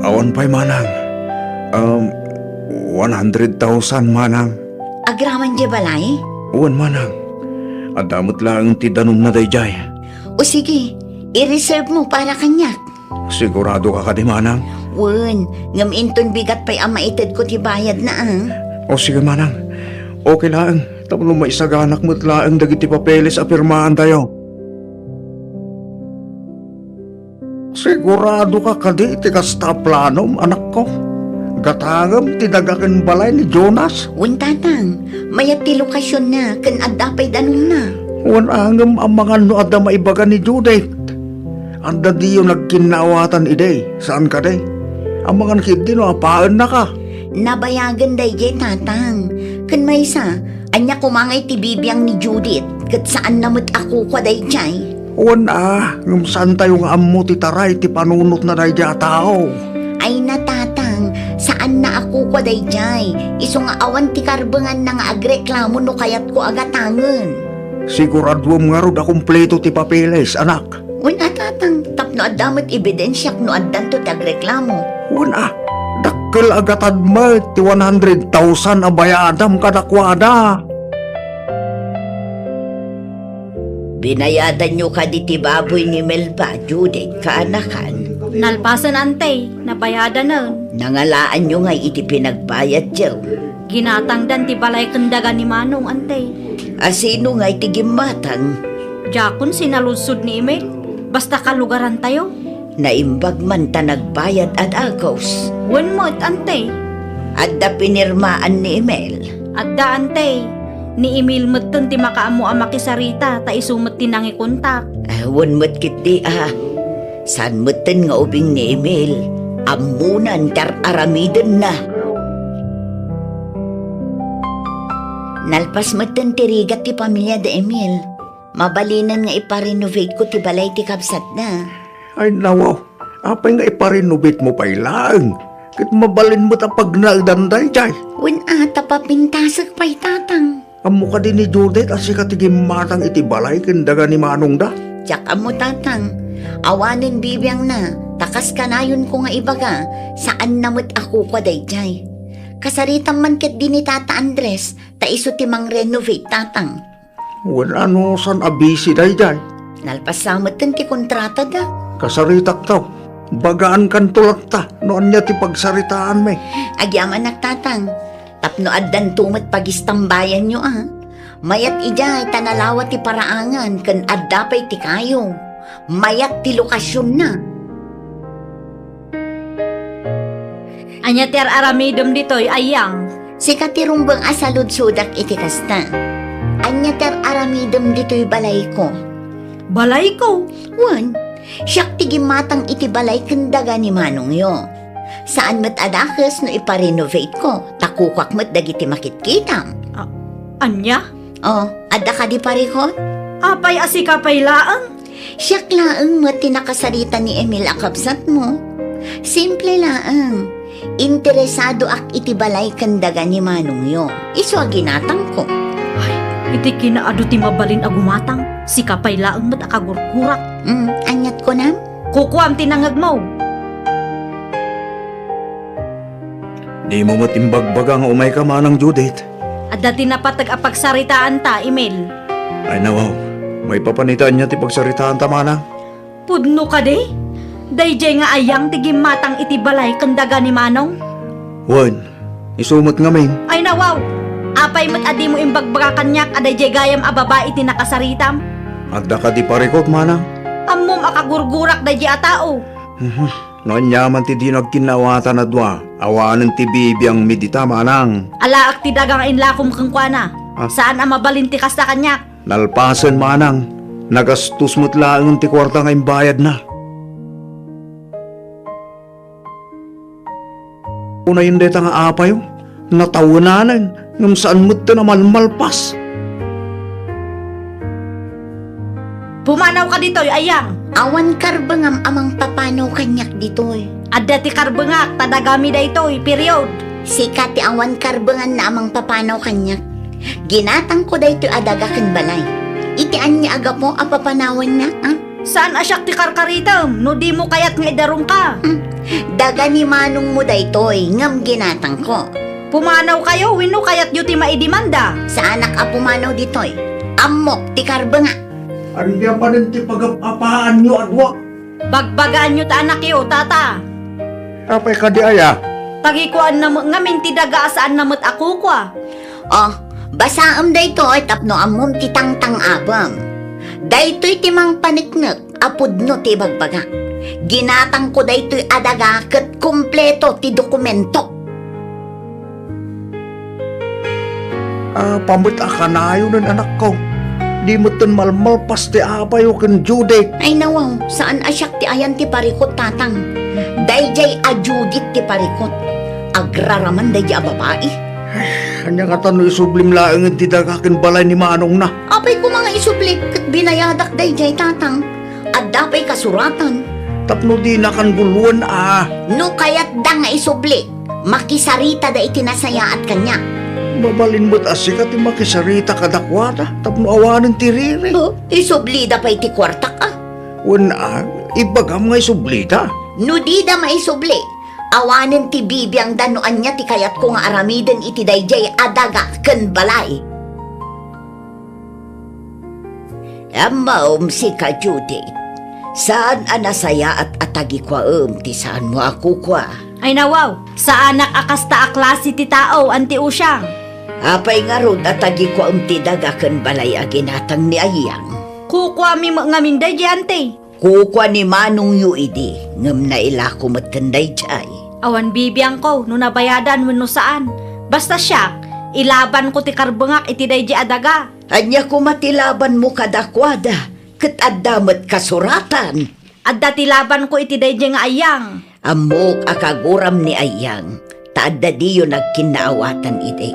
Awan pay, Manang. Um, one hundred thousand, Manang. Agraman diay balay? Wen, Manang. Adda met laeng ti danumna daydiay. O sige, i-reserve mo para kaniak. Sigurado ka kadi, Manang? Wen, ngem inton bigat pay a maitedko ti bayadna, a. O sige, Manang. Okay laeng, tapno maisaganak met laeng dagiti papeles a pirmaantayo. Sigurado ka kadi iti kasta a planom, anakko? Gatangem ti daga ken balay ni Jonas? Wen, Tatang. Mayat ti lokasionna ken adda pay danumna. Wen, a, ngem amangan no adda maibaga ni Judith. Adda diyo nagkinnawatan idi, saan kadi? Amangan ketdi no apaennaka. Nabayagen daydiay, Tatang. Ken maysa, ania koma ngay ti bibiang ni Judith, ket saanna met a kukua daydiay? Wen a, ngem saantayo nga ammo ti taray ti panunotna daydiay a tao. Ay na, Tatang, saanna a kukua daydiay. Isu nga awan ti karbenganna nga agreklamo no kayatko a gatangen. Siguraduem ngarud a kompleto ti papeles, anak. Wen a, Tatang, tapno adda met ebidensiak no addanto ti agreklamo. Wen a, dakkel a gatad met ti one hundred thousand a bayadam kadakuada. Binayadanyo kadi ti baboy ni Melba, Judith, kaanakan? Nalpasen, Ante, nabayadanen. Nangalaanyo ngay iti pinagbayadyo? Ginatangdan ti balay ken daga ni Manong, Ante. A, sino ngay ti gimmatang? Diakon sinaludsod ni Emil. Basta kalugarantayo. Naimbag man ta nagbayad a dagus. Wen met, Ante. Adda pinirmaan ni Emil? Adda, Ante. Ni Emil metten ti makaammo a makisarita, ta isu met ti nangikontak. Ah, wen met ketdi, a. Saan metten nga ubing ni Emil? Ammonan ti ar-aramidenna. Nalpas metten ti rigat ti pamilya da Emil. Mabalinen nga ipa-renovateko ti balay ti kabsatna. Ay, nawaw. Apay nga ipa-renovatemo pay laeng? Ket mabalin met a pagnaedan daydiay. Wen a, ta papintasek pay, Tatang. Ammo kadi ni Judith a sika ti gimmatang iti balay ken daga ni manongda? Diak ammo, Tatang. Awanen bibiangna, ta kas kanayonko nga ibaga, saanna met a kukua daydiay. Kasaritam man ketdi ni Tata Andres, ta isu ti mangrenovate, Tatang. Wen a, no saan a busy daydiay? Nalpasna metten ti kontratada. Kasaritakto. Bagaankanto latta no ania ti pagsaritaanmi. Agyamanak, Tatang. Tapno addanto met pagistambayanyo a. Mayat idiay ta nalawa ti paraangan ken adda pay ti kayo. Mayat ti lokasionna. Ania ti ar-aramidem ditoy, Ayang? Sika ti rumbeng a saludsodak iti kasta. Ania ti ar-aramidem ditoy balayko? Balayko? Wen, siak ti gimmatang iti balay ken daga ni manongyo. Saan met a dakes no iparenovateko, ta kukuak met dagiti makitkitam. A-, ania? Oh, adda kadi parikut? Apay a sika pay laeng? Siak laeng met ti nakasarita ni Emil a kabsatmo. Simple laeng. Interesadoak iti balay ken daga ni manongyo. Isu a ginatangko. Ay, iti kinaadu ti mabalin a gumatang, sika pay laeng met a kagurgurak. Mm, aniat kunam? Kukuam ti nangegmo. Dimo met imbagbaga nga umayka, Manang Judith. Adda ti napateg a pagsaritaanta, Emil. Ay, nawaw. Maipapan ita, ania ti pagsaritaanta, Manang? Pudno kadi? Daydiay nga Ayang ti gimmatang iti balay ken daga ni Manong? Wen, isu met ngamin. Ay, nawaw. Apay met a dimo imbagbaga kaniak a daydiay gayam a babai ti nakasaritam? Adda kadi parikut, Manang? Ammom a kagurgurak daydiay a tao. Mhm. No aniaman ti dino agkinnaawatan a dua, awanen ti bibiangmi dita, Manang. Alaek ti daga nga inlakom kenkuana. Ah. Saan a mabalin ti kasta kaniak. Nalpasen, Manang. Nagastos met laeng ti kuarta nga imbayadna. Unayen dayta nga apayo. Natawenanen, ngem saan metten a malmalpas. Pumanawka ditoy, Ayang. Awan karbengam a mangpapanaw kaniak ditoy. Adda ti karbengak, ta dagami daytoy, period. Sika ti awan karbenganna a mangpapanaw kaniak. Ginatangko daytoy a daga ken balay. Iti ania a gapu a papanawannak, a? Saan a siak ti karkaritem, no dimo kayat nga idarumka? Hmm. Daga ni manongmo daytoy, ngem ginatangko. Pumanawkayo wenno kayatyo ti maidimanda? Saanak a pumanaw ditoy. Ammok ti karbengak. Ania manen ti pagap-apaanyo a dua? Bagbagaanyo ta anakyo, tata. Apay kadi aya? Tagikuanna met ngamin ti daga a saanna met a kukua. Oh, basaem daytoy tapno ammom ti tangtang-abem. Daytoy ti mangpaneknek a pudno ti ibagbagak. Ginatangko daytoy a daga ket kompleto ti dokumento. Apa met a kanayonen, anakko? Di metten malmalpas ti apayo ken Judith. Ay, nawaw, saan a siak ti ayan ti parikut, tatang. Daydiay a Judith ti parikut. Agraraman daydiay a babai. Ania ngata no isublim laengen ti daga ken balay ni manongna? Apay koma nga isubli ket binayadak daydiay, tatang. Adda pay kasuratan. Tapno dinakan guluan a. No kayatda nga isubli, makisaritada iti nasayaat kaniak. Mabalin met a sika ti makisarita kadakuada tapno awanen ti riri. Oh, isublida pay ti kuartak a. Wen a, ibagam nga isublida. No dida maisubli, awanen ti bibiangda no ania ti kayatko nga aramiden iti daydiay a daga ken balay. Ammom, sika, Judith, saan a nasayaat a tagikuaem ti saanmo a kukua. Ay, nawaw, saanak a kasta a klase ti tao, Anti Usiang. Apay ngarud a tagikuaem ti daga ken balay a ginatang ni Ayang? Kukuami met ngamin daydiay, Anti. Kukua ni manongyo idi, ngem nailako met ken daydiay. Awan bibiangko no nabayadan wenno saan. Basta siak, ilabanko ti karbengak iti daydiay a daga. Ania koma ti labanmo kadakuada, ket adda met kasuratan? Adda ti labanko iti daydiay nga Ayang. Ammok a kaguram ni Ayang, ta adda diyo nagkinnaawatan idi.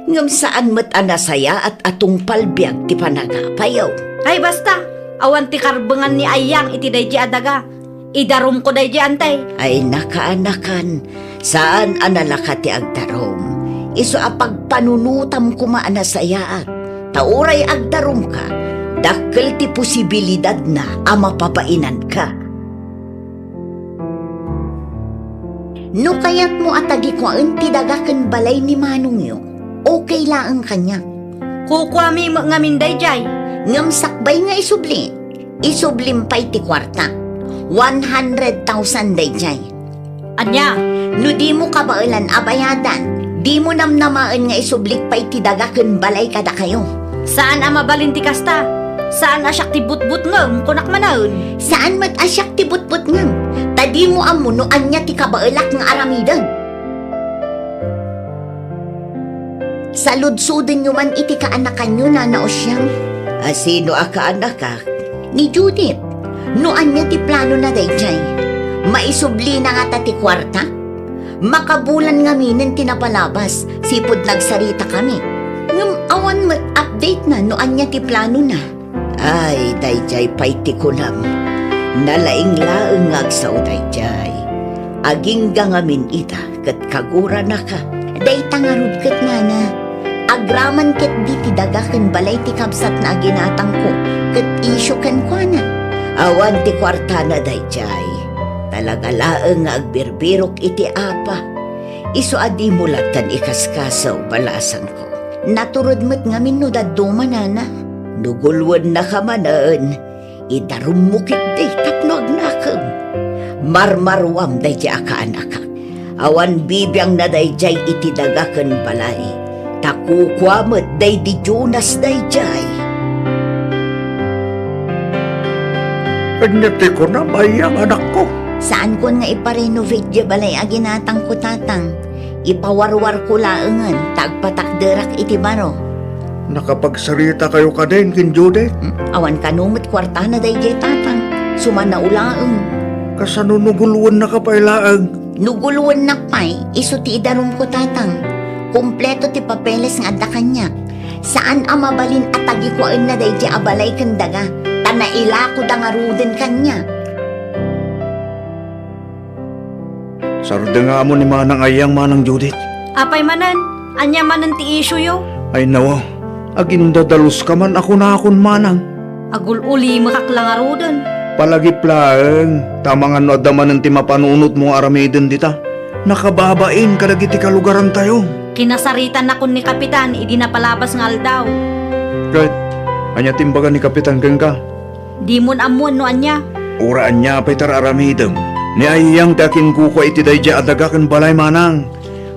Ngem saan met a nasayaat a tungpal biag ti panagapayo. Ay, basta, awan ti karbengan ni Ayang iti daydiay a daga. Idarumko daydiay, Anti. Ay, nakaanakan, Saan a nalaka ti agdarum. Isu a pagpanunotam koma a nasayaat, ta uray agdarumka, dakkel ti posibilidadna a mapabainanka. No kayatmo a tagikuaen ti daga ken balay ni manongyo, okay laeng kaniak. Kukuami met ngamin daydiay. Ngem sakbay nga isubli, isublim pay ti kuarta. One hundred thousand daydiay. Ania? No dimo kabaelan a bayadan, dimo namnamaen nga isublik pay ti daga ken balay kadakayo. Saan a mabalin ti kasta. Saan a siak ti butbutngem, kunak manen. Saan met a siak ti butbutngem, ta dimo ammo no ania ti kabaelak nga aramiden. Saludsodenyo man iti kaanakanyo, Nana Osiang. A sino a kaanakak? Ni Judith. No ania ti planona daydiay? Maisublina ngata ti kuarta? Makabulan ngaminen ti napalabas, sipud nagsaritakami. Ngem awan met update na no ania ti planona. Ay, daydiay pay ti kunam. Nalaing laeng nga agsao daydiay. Agingga ngamin ita ket kaguranaka. Dayta ngarud ket, Nana. Agraman ketdi ti daga ken balay ti kabsatna a ginatangko ket isyu kenkuana. Awan ti kuartana daydiay. Talaga laeng nga agbirbirok iti apa. Isu a dimo lattan ikaskasaw, balasangko. Naturod met ngamin no dadduma, Nana. No gulwennaka manen, idarummo ketdi tapno agnakem. Marmaruam daydiay a kaanakak. Awan bibiangna daydiay iti daga ken balay. Ta kukua met daydi Jonas daydiay. Ania ti kunam, Ayyang, anakko? Saankon nga iparenovate diay balay a ginatangko, Tatang. Ipawarwarko laengen ta agpatakderak iti baro. Nakapagsaritakayo kadin ken Judith? Hmm, awan kano met kuartana daydiay, Tatang. Sumanao laeng. Kasano no gulwennaka pay laeng? No gulwennak pay, isu ti idarumko, Tatang. Kompleto ti papeles nga adda kaniak. Saan a mabalin a tagikuaenna daydiay a balay ken daga, ta nailakoda ngaruden kaniak. Sardengam ni Manang Ayyang, Manang Judith. Apay manen? Ania manen ti issueyo? Ay, nawa, agindadaluska man a kunakon, Manang. Agul-ulimekak la ngaruden. Palagip laeng, ta amangan no adda manen ti mapanunotmo nga aramiden dita. Nakababain kadagiti kalugarantayo. Kinasaritanakon ni Kapitan idi napalabas nga aldaw. Ket, ania ti imbaga ni Kapitan kenka? Dimon ammoen no ania. Uray ania pay ti ar-aramidem. Ni Ayyang ti akinkukua iti daydiay a daga ken balay, Manang.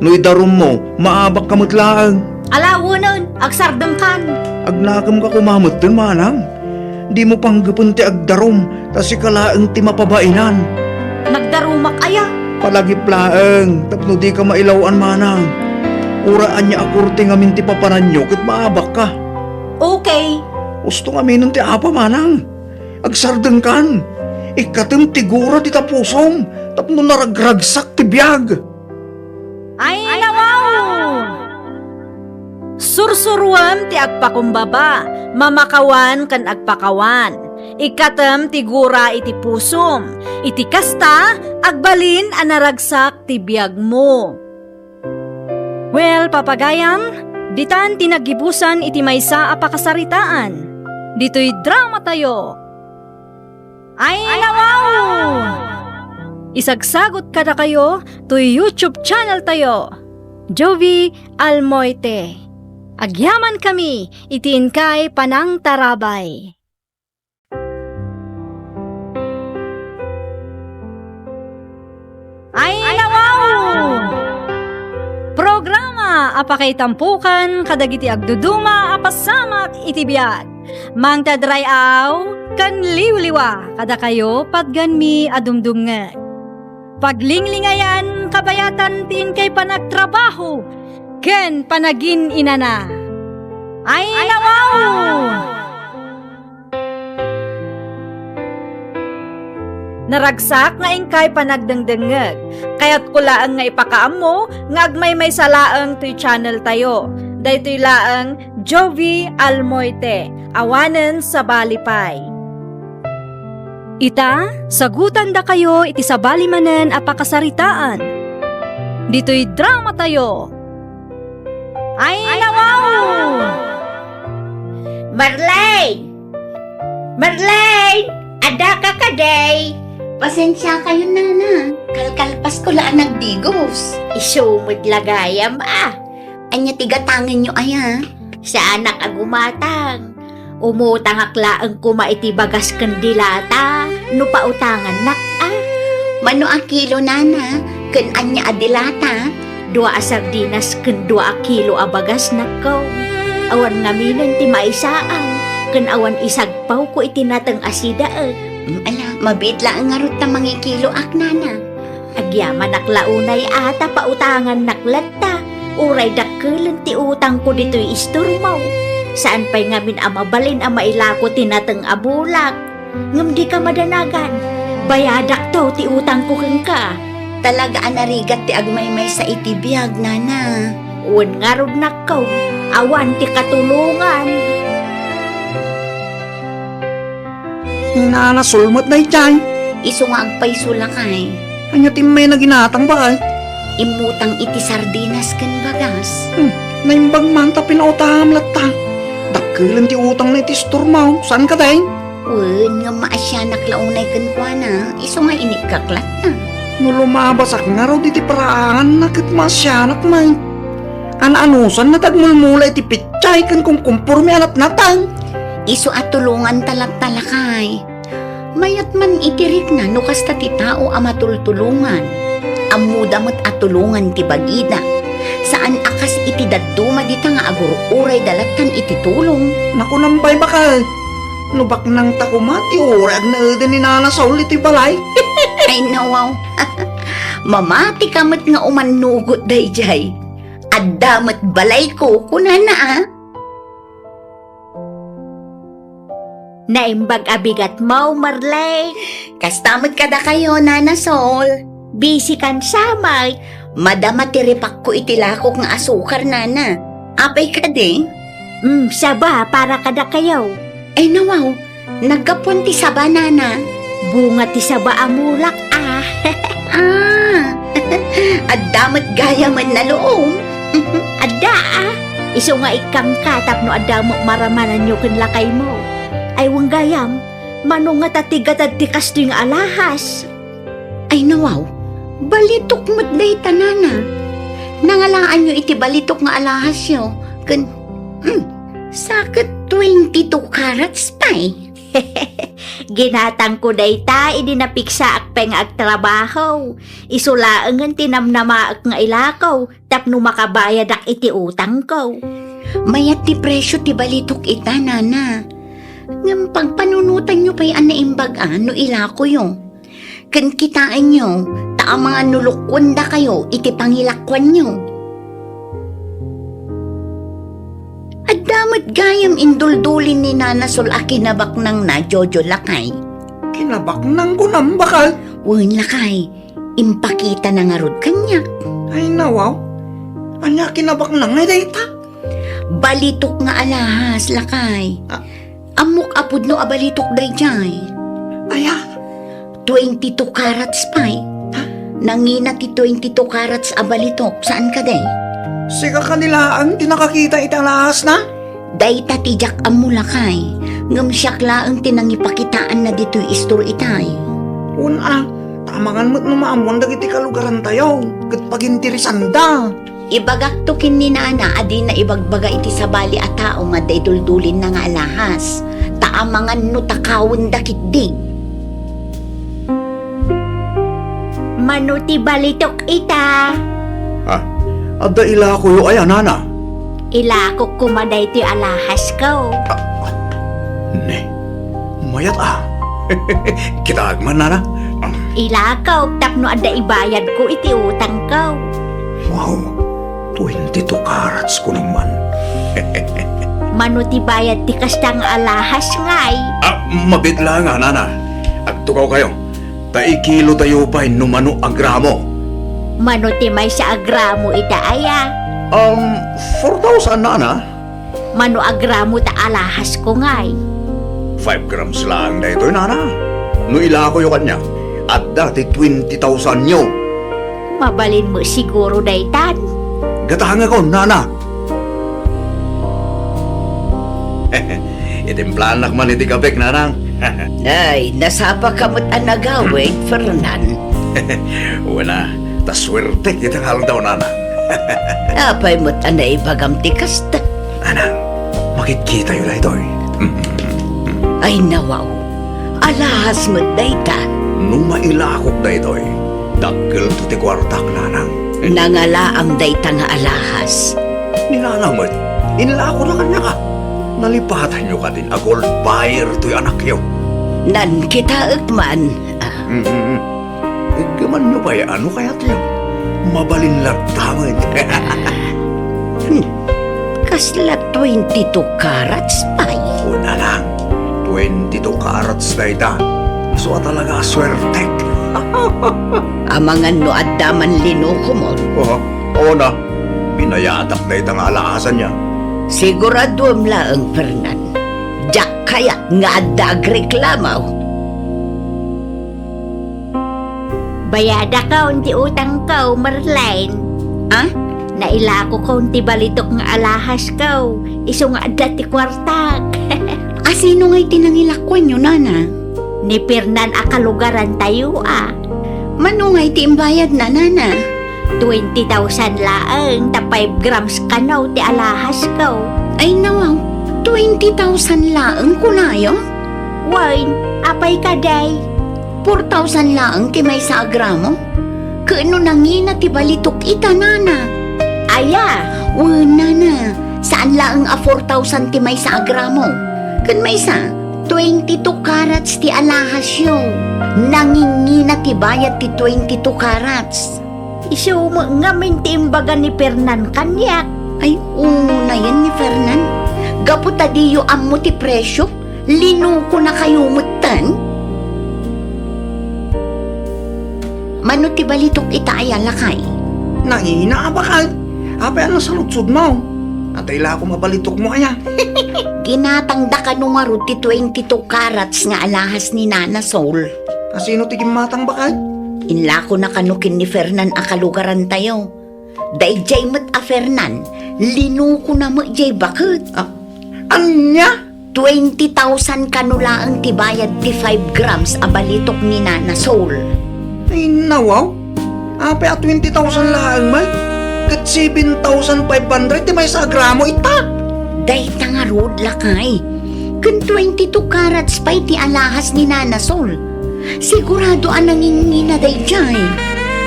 No idarummo, maabakka met laeng. Ala, wenen, agsardengkan. Agnakemka koma metten, Manang. Dimo panggepen ti agdarum, ta sika laeng ti mapabainan. Nagdarumak aya? Palagip laeng, tapno dika mailaw-an, Manang. Uray ania a korte ngamin ti papananyo ket maabakka. Okay. Usto ngaminen ti apa, Manang. Agsardengkan. Ikkatem ti gura dita pusom tapno naragragsak ti biag. Ay, nawaw! Sursuruem ti agpakumbaba, mamakawan ken agpakawan. Ikkatem ti gura iti pusom. Iti kasta, agbalin a naragsak ti biagmo. Well, papagayam, ditan ti naggibusan iti maysa a pakasaritaan. Ditoy dramatayo. Ay, nawaw! Isagsagut kadakayo toy YouTube channel tayo, Jovi Almoite. Agyamankami iti inkay panangtarabay. Ay, nawaw! Programa a pakaitampokan kadagiti agduduma a pasamak iti biag. Mangted ray-aw ken liwliwa kadakayo patgenmi a dumdumngeg. Paglinglingayan kabayatan ti inkay panagtrabaho ken panagin-inana. Ay, nawaw! Naragsak nga inkay panagdengdengngeg. Kayatko laeng nga ipakaammo nga agmaymaysa laeng toy channel tayo. Daytoy laeng Jovi Almoite, awanen sabali pay. Ita, sagutandakayo iti sabali manen a pakasaritaan. ditoy drama tayo. Ay, nawaw! Marlene! Marlene! Adda ka kadi? Pasensia kayo, nana. Kalkalpas ko la a nagdigos. Isu met la gayam, a. Ania ti gatangenyo aya? Saanak a gumatang. Umutangak laeng koma iti bagas ken dilata no pautangannak, a. Mano a kilo, nana, ken ania a dilata? Dua a sardinas ken dua a kilo a bagas, nakkaw. Awan ngaminen ti maisaan, ken awan isagpawko iti nateng a sidaek. Mm, ala, mabiit laeng ngarud ta mangikiloak, nana. Agyamanak la unay a ta pautangannak latta, uray dakkelen ti utangko ditoy istormo. Saan pay ngamin a mabalin a mailako ti nateng a bulak. Ngem dika madanagan, bayadakto ti utangko kenka. Talaga a narigat ti agmaymaysa iti biag, nana. Wen ngarud, nakkaw, awan ti katulongan. Ni Nana Sol met daydiay. Isu nga agpayso, lakay. Ania ti immayna ginatang, baket? Immutang iti sardinas ken bagas. Hmm, naimbag man ta pinautangam latta. Dakkelen ti utangna iti istormo, saan kadi? Wen, ngem maasianak la unay kenkuana, isu nga inikkak latta. No lumabasak ngarud iti paraanganna ket maasianak met. An-anusanna ti agmulmula iti pitsa ken kumkumporme a natnateng. Isu a tulonganta latta, lakay. Mayat man iti rikna no kasta ti tao a matultulongan. Ammoda met a tulongan ti bagida. Saan a kas iti dadduma dita nga agur-urayda lattan iti tulong. Nakunam pay, baket. No baknangta koma ti uray agnaeden ni Nana Sol iti balay. Ay, nawaw. Mamatika met nga umannugot daydiay. Adda met balayko, kunana, a. Naimbag a bigatmo, Marlene. Kasta met kadakayo, Nana Sol. Bisikan sa met. Madama ti ripakko iti lakok nga asukar, nana. Apay kadi? Mm, saba para kadakayo. Ay, nawaw. Naggapuan ti saba, nana. Bunga ti saba a mulak, a. Ah, adda met gayamen a luom. Adda, a. Isu nga ikkangka tapno adda met maramananyo ken lakaymo. Ay, wen gayam, mano ngata ti gatad ti kastoy nga alahas? Ay, nawaw, balitok met dayta, nana. Nangalaanyo iti balitok nga alahasyo, ken, mm, sa ket twenty-two carats pay. Ginatangko dayta idi napiksaak pay nga agtrabaho. Isu laengen ti namnamaek nga ilako tapno makabayadak iti utangko. Mayat ti presio ti balitok ita, nana. Ngem pagpanunotanyo pay a naimbag a no ilakoyo. Ken kitaenyo, ta amangan no lukuendakayo iti pangilakuanyo. Adda met gayam induldulin ni Nana Sol a kinabaknangna, Jojo, lakay. Kinabaknang kunam, baket? Wen, lakay. Impakitana ngarud kaniak. Ay, nawaw. Ania kinabaknang nga dayta? Balitok nga alahas, lakay. Ah. Ammok a pudno a balitok daydiay. Aya? Twenty-two carats pay. Ha? Nangina ti twenty-two carats a balitok, saan kadi? Sika kadi laeng ti nakakita iti alahasna? Dayta ti diak ammo, lakay. Ngem siak laeng ti nangipakitaanna ditoy istor itay. Wen a, ta amangan met no maammoan dagiti kalugarantayo, ket paginteresanda. Ibagakto ken ni Nana a dina ibagbaga iti sabali a tao nga adda iduldulinna nga alahas, ta amangan no takawenda ketdi. Mano ti balitok ita? Ah, adda ilakoyo aya, Nana? Ilakok koma daytoy alahasko. Ah, ne, mayat a. Kitaek man, Nana. Ah. Ilakok tapno adda ibayadko iti utangko. Wow, twenty-two carats kunam man. Mano ti bayad ti kasta nga alahas, ngay? Ah, mabiit laeng a, Nana. Agtugawkayo. Ta ikilotayo pay no mano a gramo. Mano ti maysa a gramo ita aya? Um, four thousand, Nana. Mano a gramo ta alahasko, ngay? Five grams laeng daytoy, Nana. No ilakoyo kaniak, adda ti twenty thousandyo. Mabalin met siguro daytan. Gatangakon, nana. Itimplanak man iti kapek, nanang. Ay, nasapaka met a nagawid, Fernan. Wen a, ta suertek ita nga aldaw, nana. Apay met a naibagam ti kasta? Nanang, makitkitayo daytoy. Ay, nawaw. Alahas met dayta. No mailakok daytoy, dakkelto ti kuartak, nanang. Nangalaam dayta nga alahas. Ni nana met, inlakona kaniaka. Nalipatanyo kadin a gold buyer toy anakyo. Nankitaek man. Ah. Mm-mm. Iggamanyo pay a no kayatyo. Mabalin latta met. Hmm. Kasla twenty-two carats pay? Kuna lang. Twenty-two carats dayta. Isu a talaga a suertek. Amangan no adda man linukomon. Oh, oo na. Binayadak dayta nga alahasan niya. Siguraduem laeng, Fernan. Diak kayat nga adda agreklamo. Bayadakon ti utangko, Merlin. Ah? Nailakokon ti balitok nga alahasko, isu nga adda ti kuartak. A, sino ngay ti nangilakuanyo, nana? Ni Fernan a kalugarantayo a. Mano ngay ti imbayadna, nana? Twenty thousand laeng ta five grams kano ti alahasko. Ay, nawaw, twenty thousand laeng kunayo? Wen, apay kadi? Four thousand laeng ti maysa a gramo. Ket no nangina ti balitok ita, nana? Aya? Wen, nana, saan laeng a four thousand ti maysa a gramo. Ken maysa, twenty-two carats ti alahasyo. Nangingina ti bayad ti twenty-two carats. Isu met ngamin ti imbaga ni Fernan kaniak. Ay, unayen ni Fernan. Gapu ta diyo ammo ti presio, linukonakayo metten. Mano ti balitok ita aya, lakay? Nangina a bakal. Apay a nasaludsodmo? Ata ilako mabalitokmo aya. Ginatangda kano ngarud ti twenty-two carats nga alahas ni Nana Sol. Asino ti gimmatang, bakal? Inlakona kano ken ni Fernan a kalugarantayo. Daydiay met a Fernan, linukona met diay baket. Ah, ania? Twenty thousand kano laeng ti bayad ti five grams a balitok ni Nana Sol. Ay, nawaw. Apay a twenty thousand laeng met? Ket seven thousand five hundred ti maysa a gramo ita. Dayta ngarud, lakay. Ken twenty-two carats pay ti alahas ni Nana Sol. Sigurado a nangingina daydiay.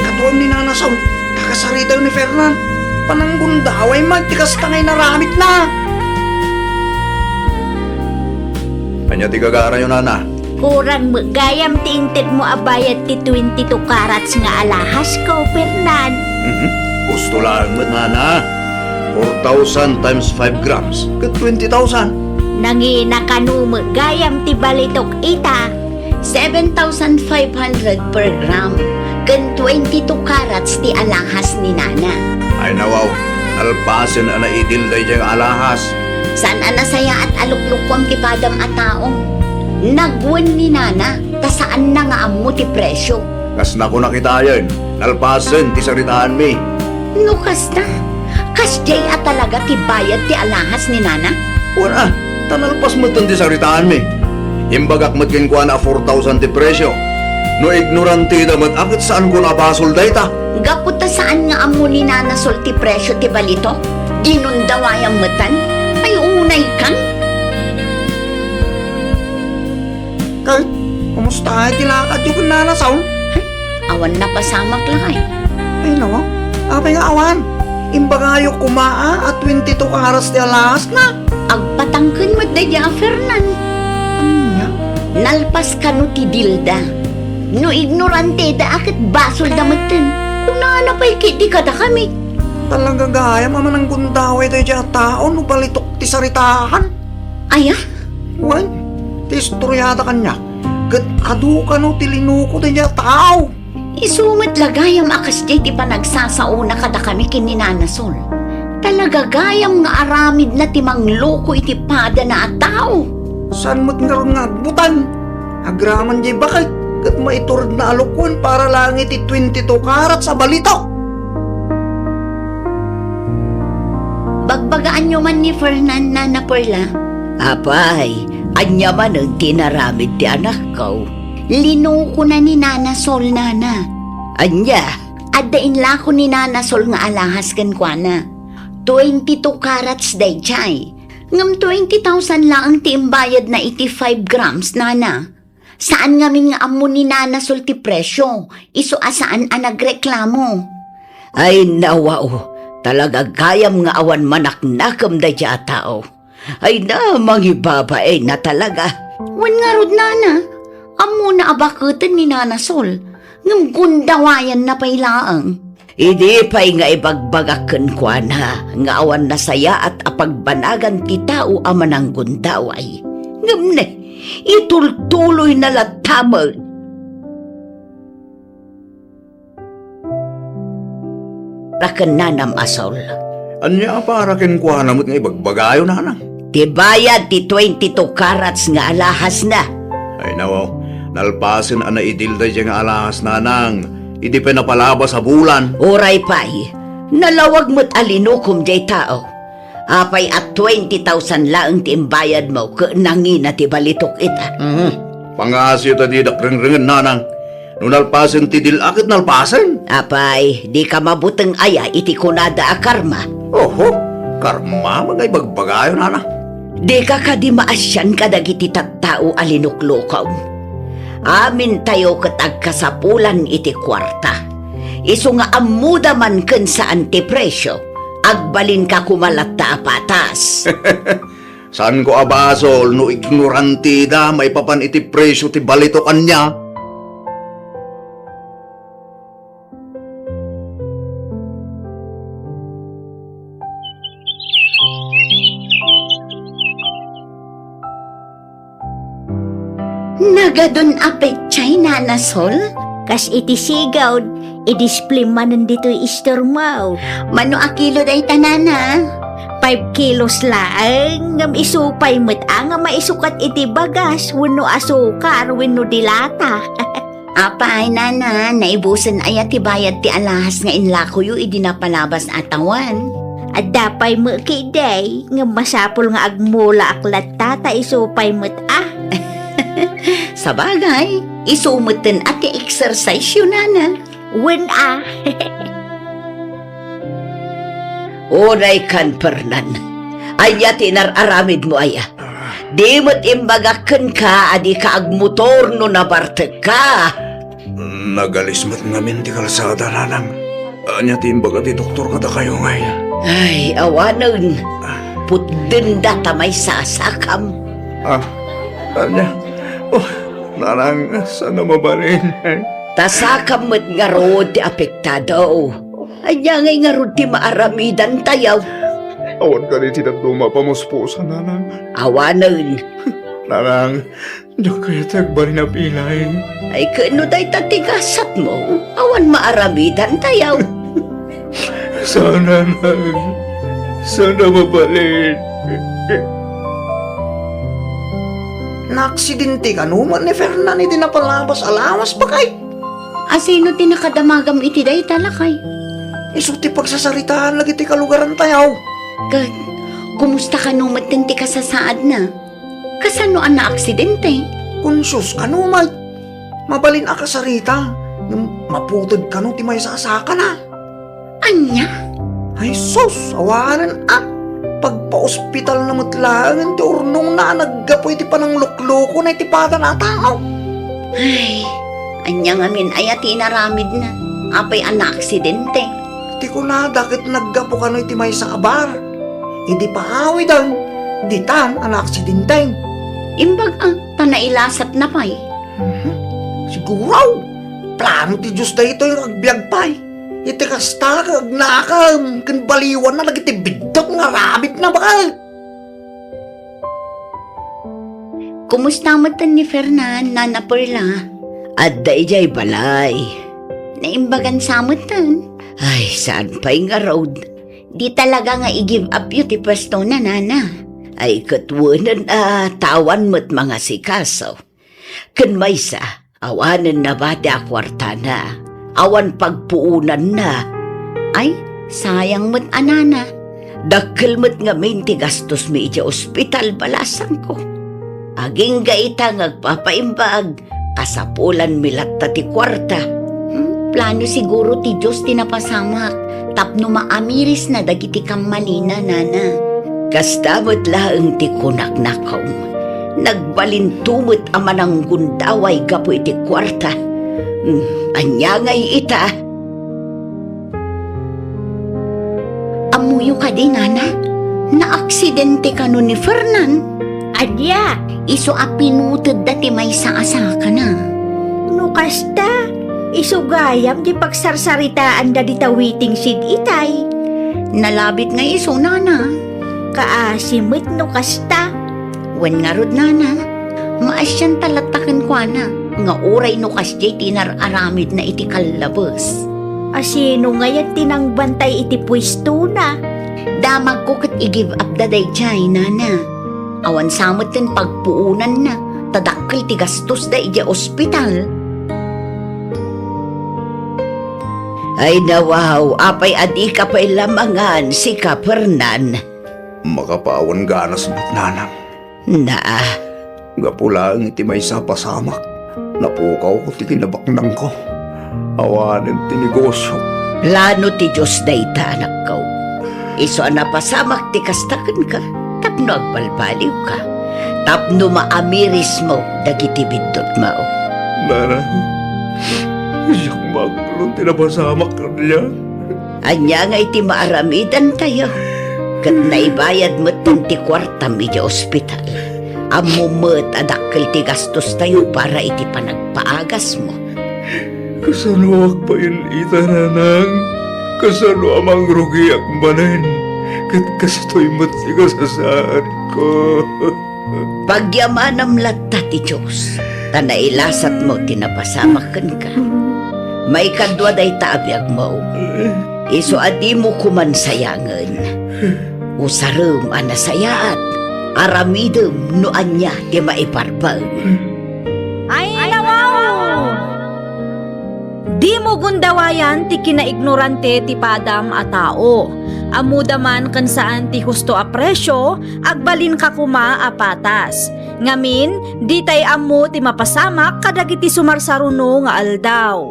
Kaduam ni Nana Sol, ta kasaritayo ni Fernan. Pananggundaway met ti kasta nga inaramidna. Ania ti gagarayo, nana? Kurang met gayam ti intedmo a bayad ti twenty-two carats nga alahasko, Fernan. Mhm. Husto laeng met, nana. Four thousand times five grams, ket twenty thousand. Nangina kano met gayam ti balitok ita. Seven thousand five hundred per gram, ken twenty-two carats ti alahas ni Nana. Ay, nawaw, nalpasen a naidil daydiay nga alahas. Saan a nasayaat a luklukuam ti padam a tao. Nagwen ni Nana, ta saanna nga ammo ti presio. Kas nakunak itayen, nalpasen ti saritaanmi. No kasta, kasdiay a talaga ti bayad ti alahas ni Nana? Wen a, ta nalpas metten ti saritaanmi. Imbagak met kenkuana a four thousand ti presio. No ignorante ida met a ket saanko a basol dayta. Gapu ta saan nga ammo ni Nana Sol ti presio ti balitok, ginundawayam metten. Ay, unay kan. Kay, kumusta ti lakadyo ken Nana Sol? Ay, awan napasamak, lakay. Ay, no? Apay nga awan? Imbagayo koma a twenty-two carats ti alahasna. Agpatangken met daydiay a Fernan. Ania? Nalpas kano ti dilda. No ignorante da a ket basolda metten. Kunana pay ketdi kadakami. Talaga gayam a mananggundaway daydiay a tao no balitok ti saritaan. Aya? Wen, ti istoriada kaniak, ket adu kano ti linuko daydiay a tao. Isu met la gayam a kasdiay ti panagsasaona kadakami ken ni Nana Sol. Talaga gayam nga aramidna ti mangluko iti padana a tao. Saan met ngarud nga agbutang? Agraman diay baket. Ket maituredna a lukon para laeng iti twenty-two carats a balitok. Bagbagaanyo man ni Fernan, Nana Perla. Apay, ania manen ti inaramid ti anakko? Linukona ni Nana Sol, Nana. Ania? Adda inlako ni Nana Sol nga alahas kenkuana. Twenty-two carats daydiay. Ngem twenty thousand laeng ti imbayadna iti five grams, Nana. Saan ngamin nga ammo ni Nana Sol ti presio, isu a saan a nagreklamo. Ay, nawaw, talaga gayam nga awan manaknakem daydiay a tao. Ay na, mangibabain na talaga. Wen ngarud, Nana, ammona a baketen ni Nana Sol, ngem gundawayanna pay laeng. Idi pay nga ibagbagak kenkuana nga awan nasayaat a pagbanagan ti tao a mananggundaway. Ngem ne, itultuloyna latta met. Para ken Nanam a Sol. Ania a para kenkuana met nga ibagbagayo, Nanang? Ti bayad ti twenty-two carats nga alahasna. Ay, nawaw, nalpasen a naidil daydiay nga alahas, Nanang. Idi pay napalabas a bulan. Uray pay, nalawag met a linukom diay tao. Apay a twenty thousand laeng ti imbayadmo ket nangina ti balitok ita? Mhm. Pangasyo ta didak rengrengen, Nanang. No nalpasen ti dil-a ket nalpasen. Apay, dika mabuteng aya iti kunada a karma? Oho, karma met nga ibagbagayo, Nanang. Dika kadi maasian kadagiti tattao a linuklokom? Amintayo ket agkasapulan iti kuarta. Isu nga ammoda man ken saan ti presio, agbalinka koma latta a patas. Saanko a basol no ignoranteda maipapan iti presio ti balitok, ania? Nagadun a petsa, Nana Sol? Kas iti sigawd, i-display manen ditoy istormo. Mano a kilo dayta, Nana? Five kilos laeng, ngem isu pay met a nga maisukat iti bagas wenno asukar wenno dilata. Apay, Nana, naibusen aya ti bayad ti alahas nga inlakoyo idi napalabas a tawen? Adda pay met ketdi, ngem masapul nga agmulaak latta ta isu pay met a. Sabagay, isu metten a ti exercise-yo, Nana. Wen a. Uray kan, Fernan. Ania ti inar-aramidmo aya? Di met imbagak kenka a dika agmotor no nabartekka. Nagalis met ngamin ti kalsada, Nanang. Ania ti imbaga ti doktor kadakayo ngay? Ay, awanen. Putdenda ta maysa a sakam. Ah, ania? Oh, Nanang, saan a mabalin? Ta sakam met ngarud ti apektado. Ania ngay ngarud ti maaramidantayo? Awan kadi ti dadduma a pamuspusan, Nanang? Awanen. Nanang, diak kayat ti agbalin a pilay. Ay, ken no dayta ti gasatmo, awan maaramidantayo. Saan, Nanang. Saan a mabalin. Naaksidente kano met ni Fernan idi napalabas a lawas, bakay? Asino ti nakadamagam iti dayta, lakay? Isu ti pagsasaritaan dagiti kalugarantayo. Ket, kumusta kano metten ti kasasaadna? Kasano a naaksidente? Conscious kano met. Mabalin a kasarita, ngem maputed kano ti maysa a sakana. Ania? Ay sus, awanen a. Pagpaospitalna met laengen ti urnongna a naggapu iti panangluklukona iti padana a tao. Ay, ania ngamin aya ti inaramidna? Apay a naaksidente? Ti kunada ket naggapu kano iti maysa a bar. Idi paawiden, ditan a naaksidente. Imbag a, ta nailasatna pay. Mhm. Siguro, plano ti Dios daytoy nga agbiag pay. Iti kasta, agnakem ken baliwanna dagiti biddut nga aramidna, baket. Kumusta metten ni Fernan, Nana Perla? Adda idiay balay. Naimbagan sa metten? Ay, saan pay ngarud? Di talaga nga i-give up yo ti pwestona, Nana. Ay, ket wenen a, ta awan met mangasikaso. Ken maysa, Awanen nabati a kuartana. Awan pagpuonanna. Ay, sayang met a nana. Dakkel met ngamin ti gastosmi idiay ospital, balasangko. Agingga ita nga agpapaimbag, kasapulanmi latta ti kuarta. Hmm, plano siguro ti Dios ti napasamak tapno maamirisna dagiti kammanina, nana. Kasta met laeng ti kunak, nakaw. Nagbalinto met a mananggundaway gapu iti kuarta. Hmm, ania ngay ita? Ammoyo kadi, nana? Naaksidente kano ni Fernan? Ania, isu a pinutedda ti maysa a sakana. No kasta, isu gayam ti pagsarsaritaanda dita waiting shed itay. Nalabit nga isu, nana. Kaasi met no kasta. Wen ngarud, nana, maasianta latta kenkuana nga uray no kasdiay ti inar-aramidna iti kallabes. A sino ngayen ti nangbantay iti puestona? Damagko ket i-give up da daydiay, nana. Awan sa metten pagpuonanna, ta dakkel ti gastosda idiay ospital. Ay, nawaw, apay a dika pay la mangan, sika, Fernan? Makapawan ganas met, nanang. Naa. Gapu laeng iti maysa a pasamak, napukawko ti kinabaknangko. Awanen ti negosio. Plano ti Dios dayta, anakko. Isu a napasamak ti kasta kenka, tapno agbalbaliwka, tapno maamirismo dagiti biddutmo. Nanang, siak magulo ti napasamak kaniak. Ania nga iti maaramidantayo? Ket naibayad metten ti kuartam iti ospital. Ammom met a dakkel ti gastostayo para iti panagpaagasmo. Kasanoak pay ita, nanang? Kasano a mangrugiak manen? Ket kastoy met ti kasasaadko. Pagyamanam latta ti Dios, ta nailasatmo ti napasamak kenka. Maikadua dayta a biagmo, isu a dimo koman sayangen. Usarem a nasayaat, aramidem no ania ti maiparbaen. Ay, nawaw! Dimo gundawayan ti kinaignorante ti padam a tao. Ammoda man ken saan ti husto a presio, agbalinka koma a patas. Ngamin, ditay ammo ti mapasamak kadagiti sumarsaruno nga aldaw.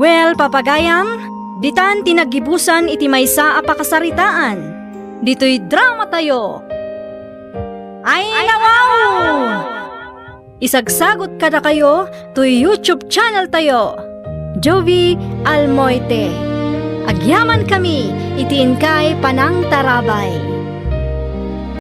Well, papagayam, ditan ti naggibusan iti maysa a pakasaritaan. Ditoy dramatayo. Ay, nawaw! Isagsagot kadakayo toy YouTube channel tayo, Jovie Almoite. Agyamankami iti inkay panangtarabay.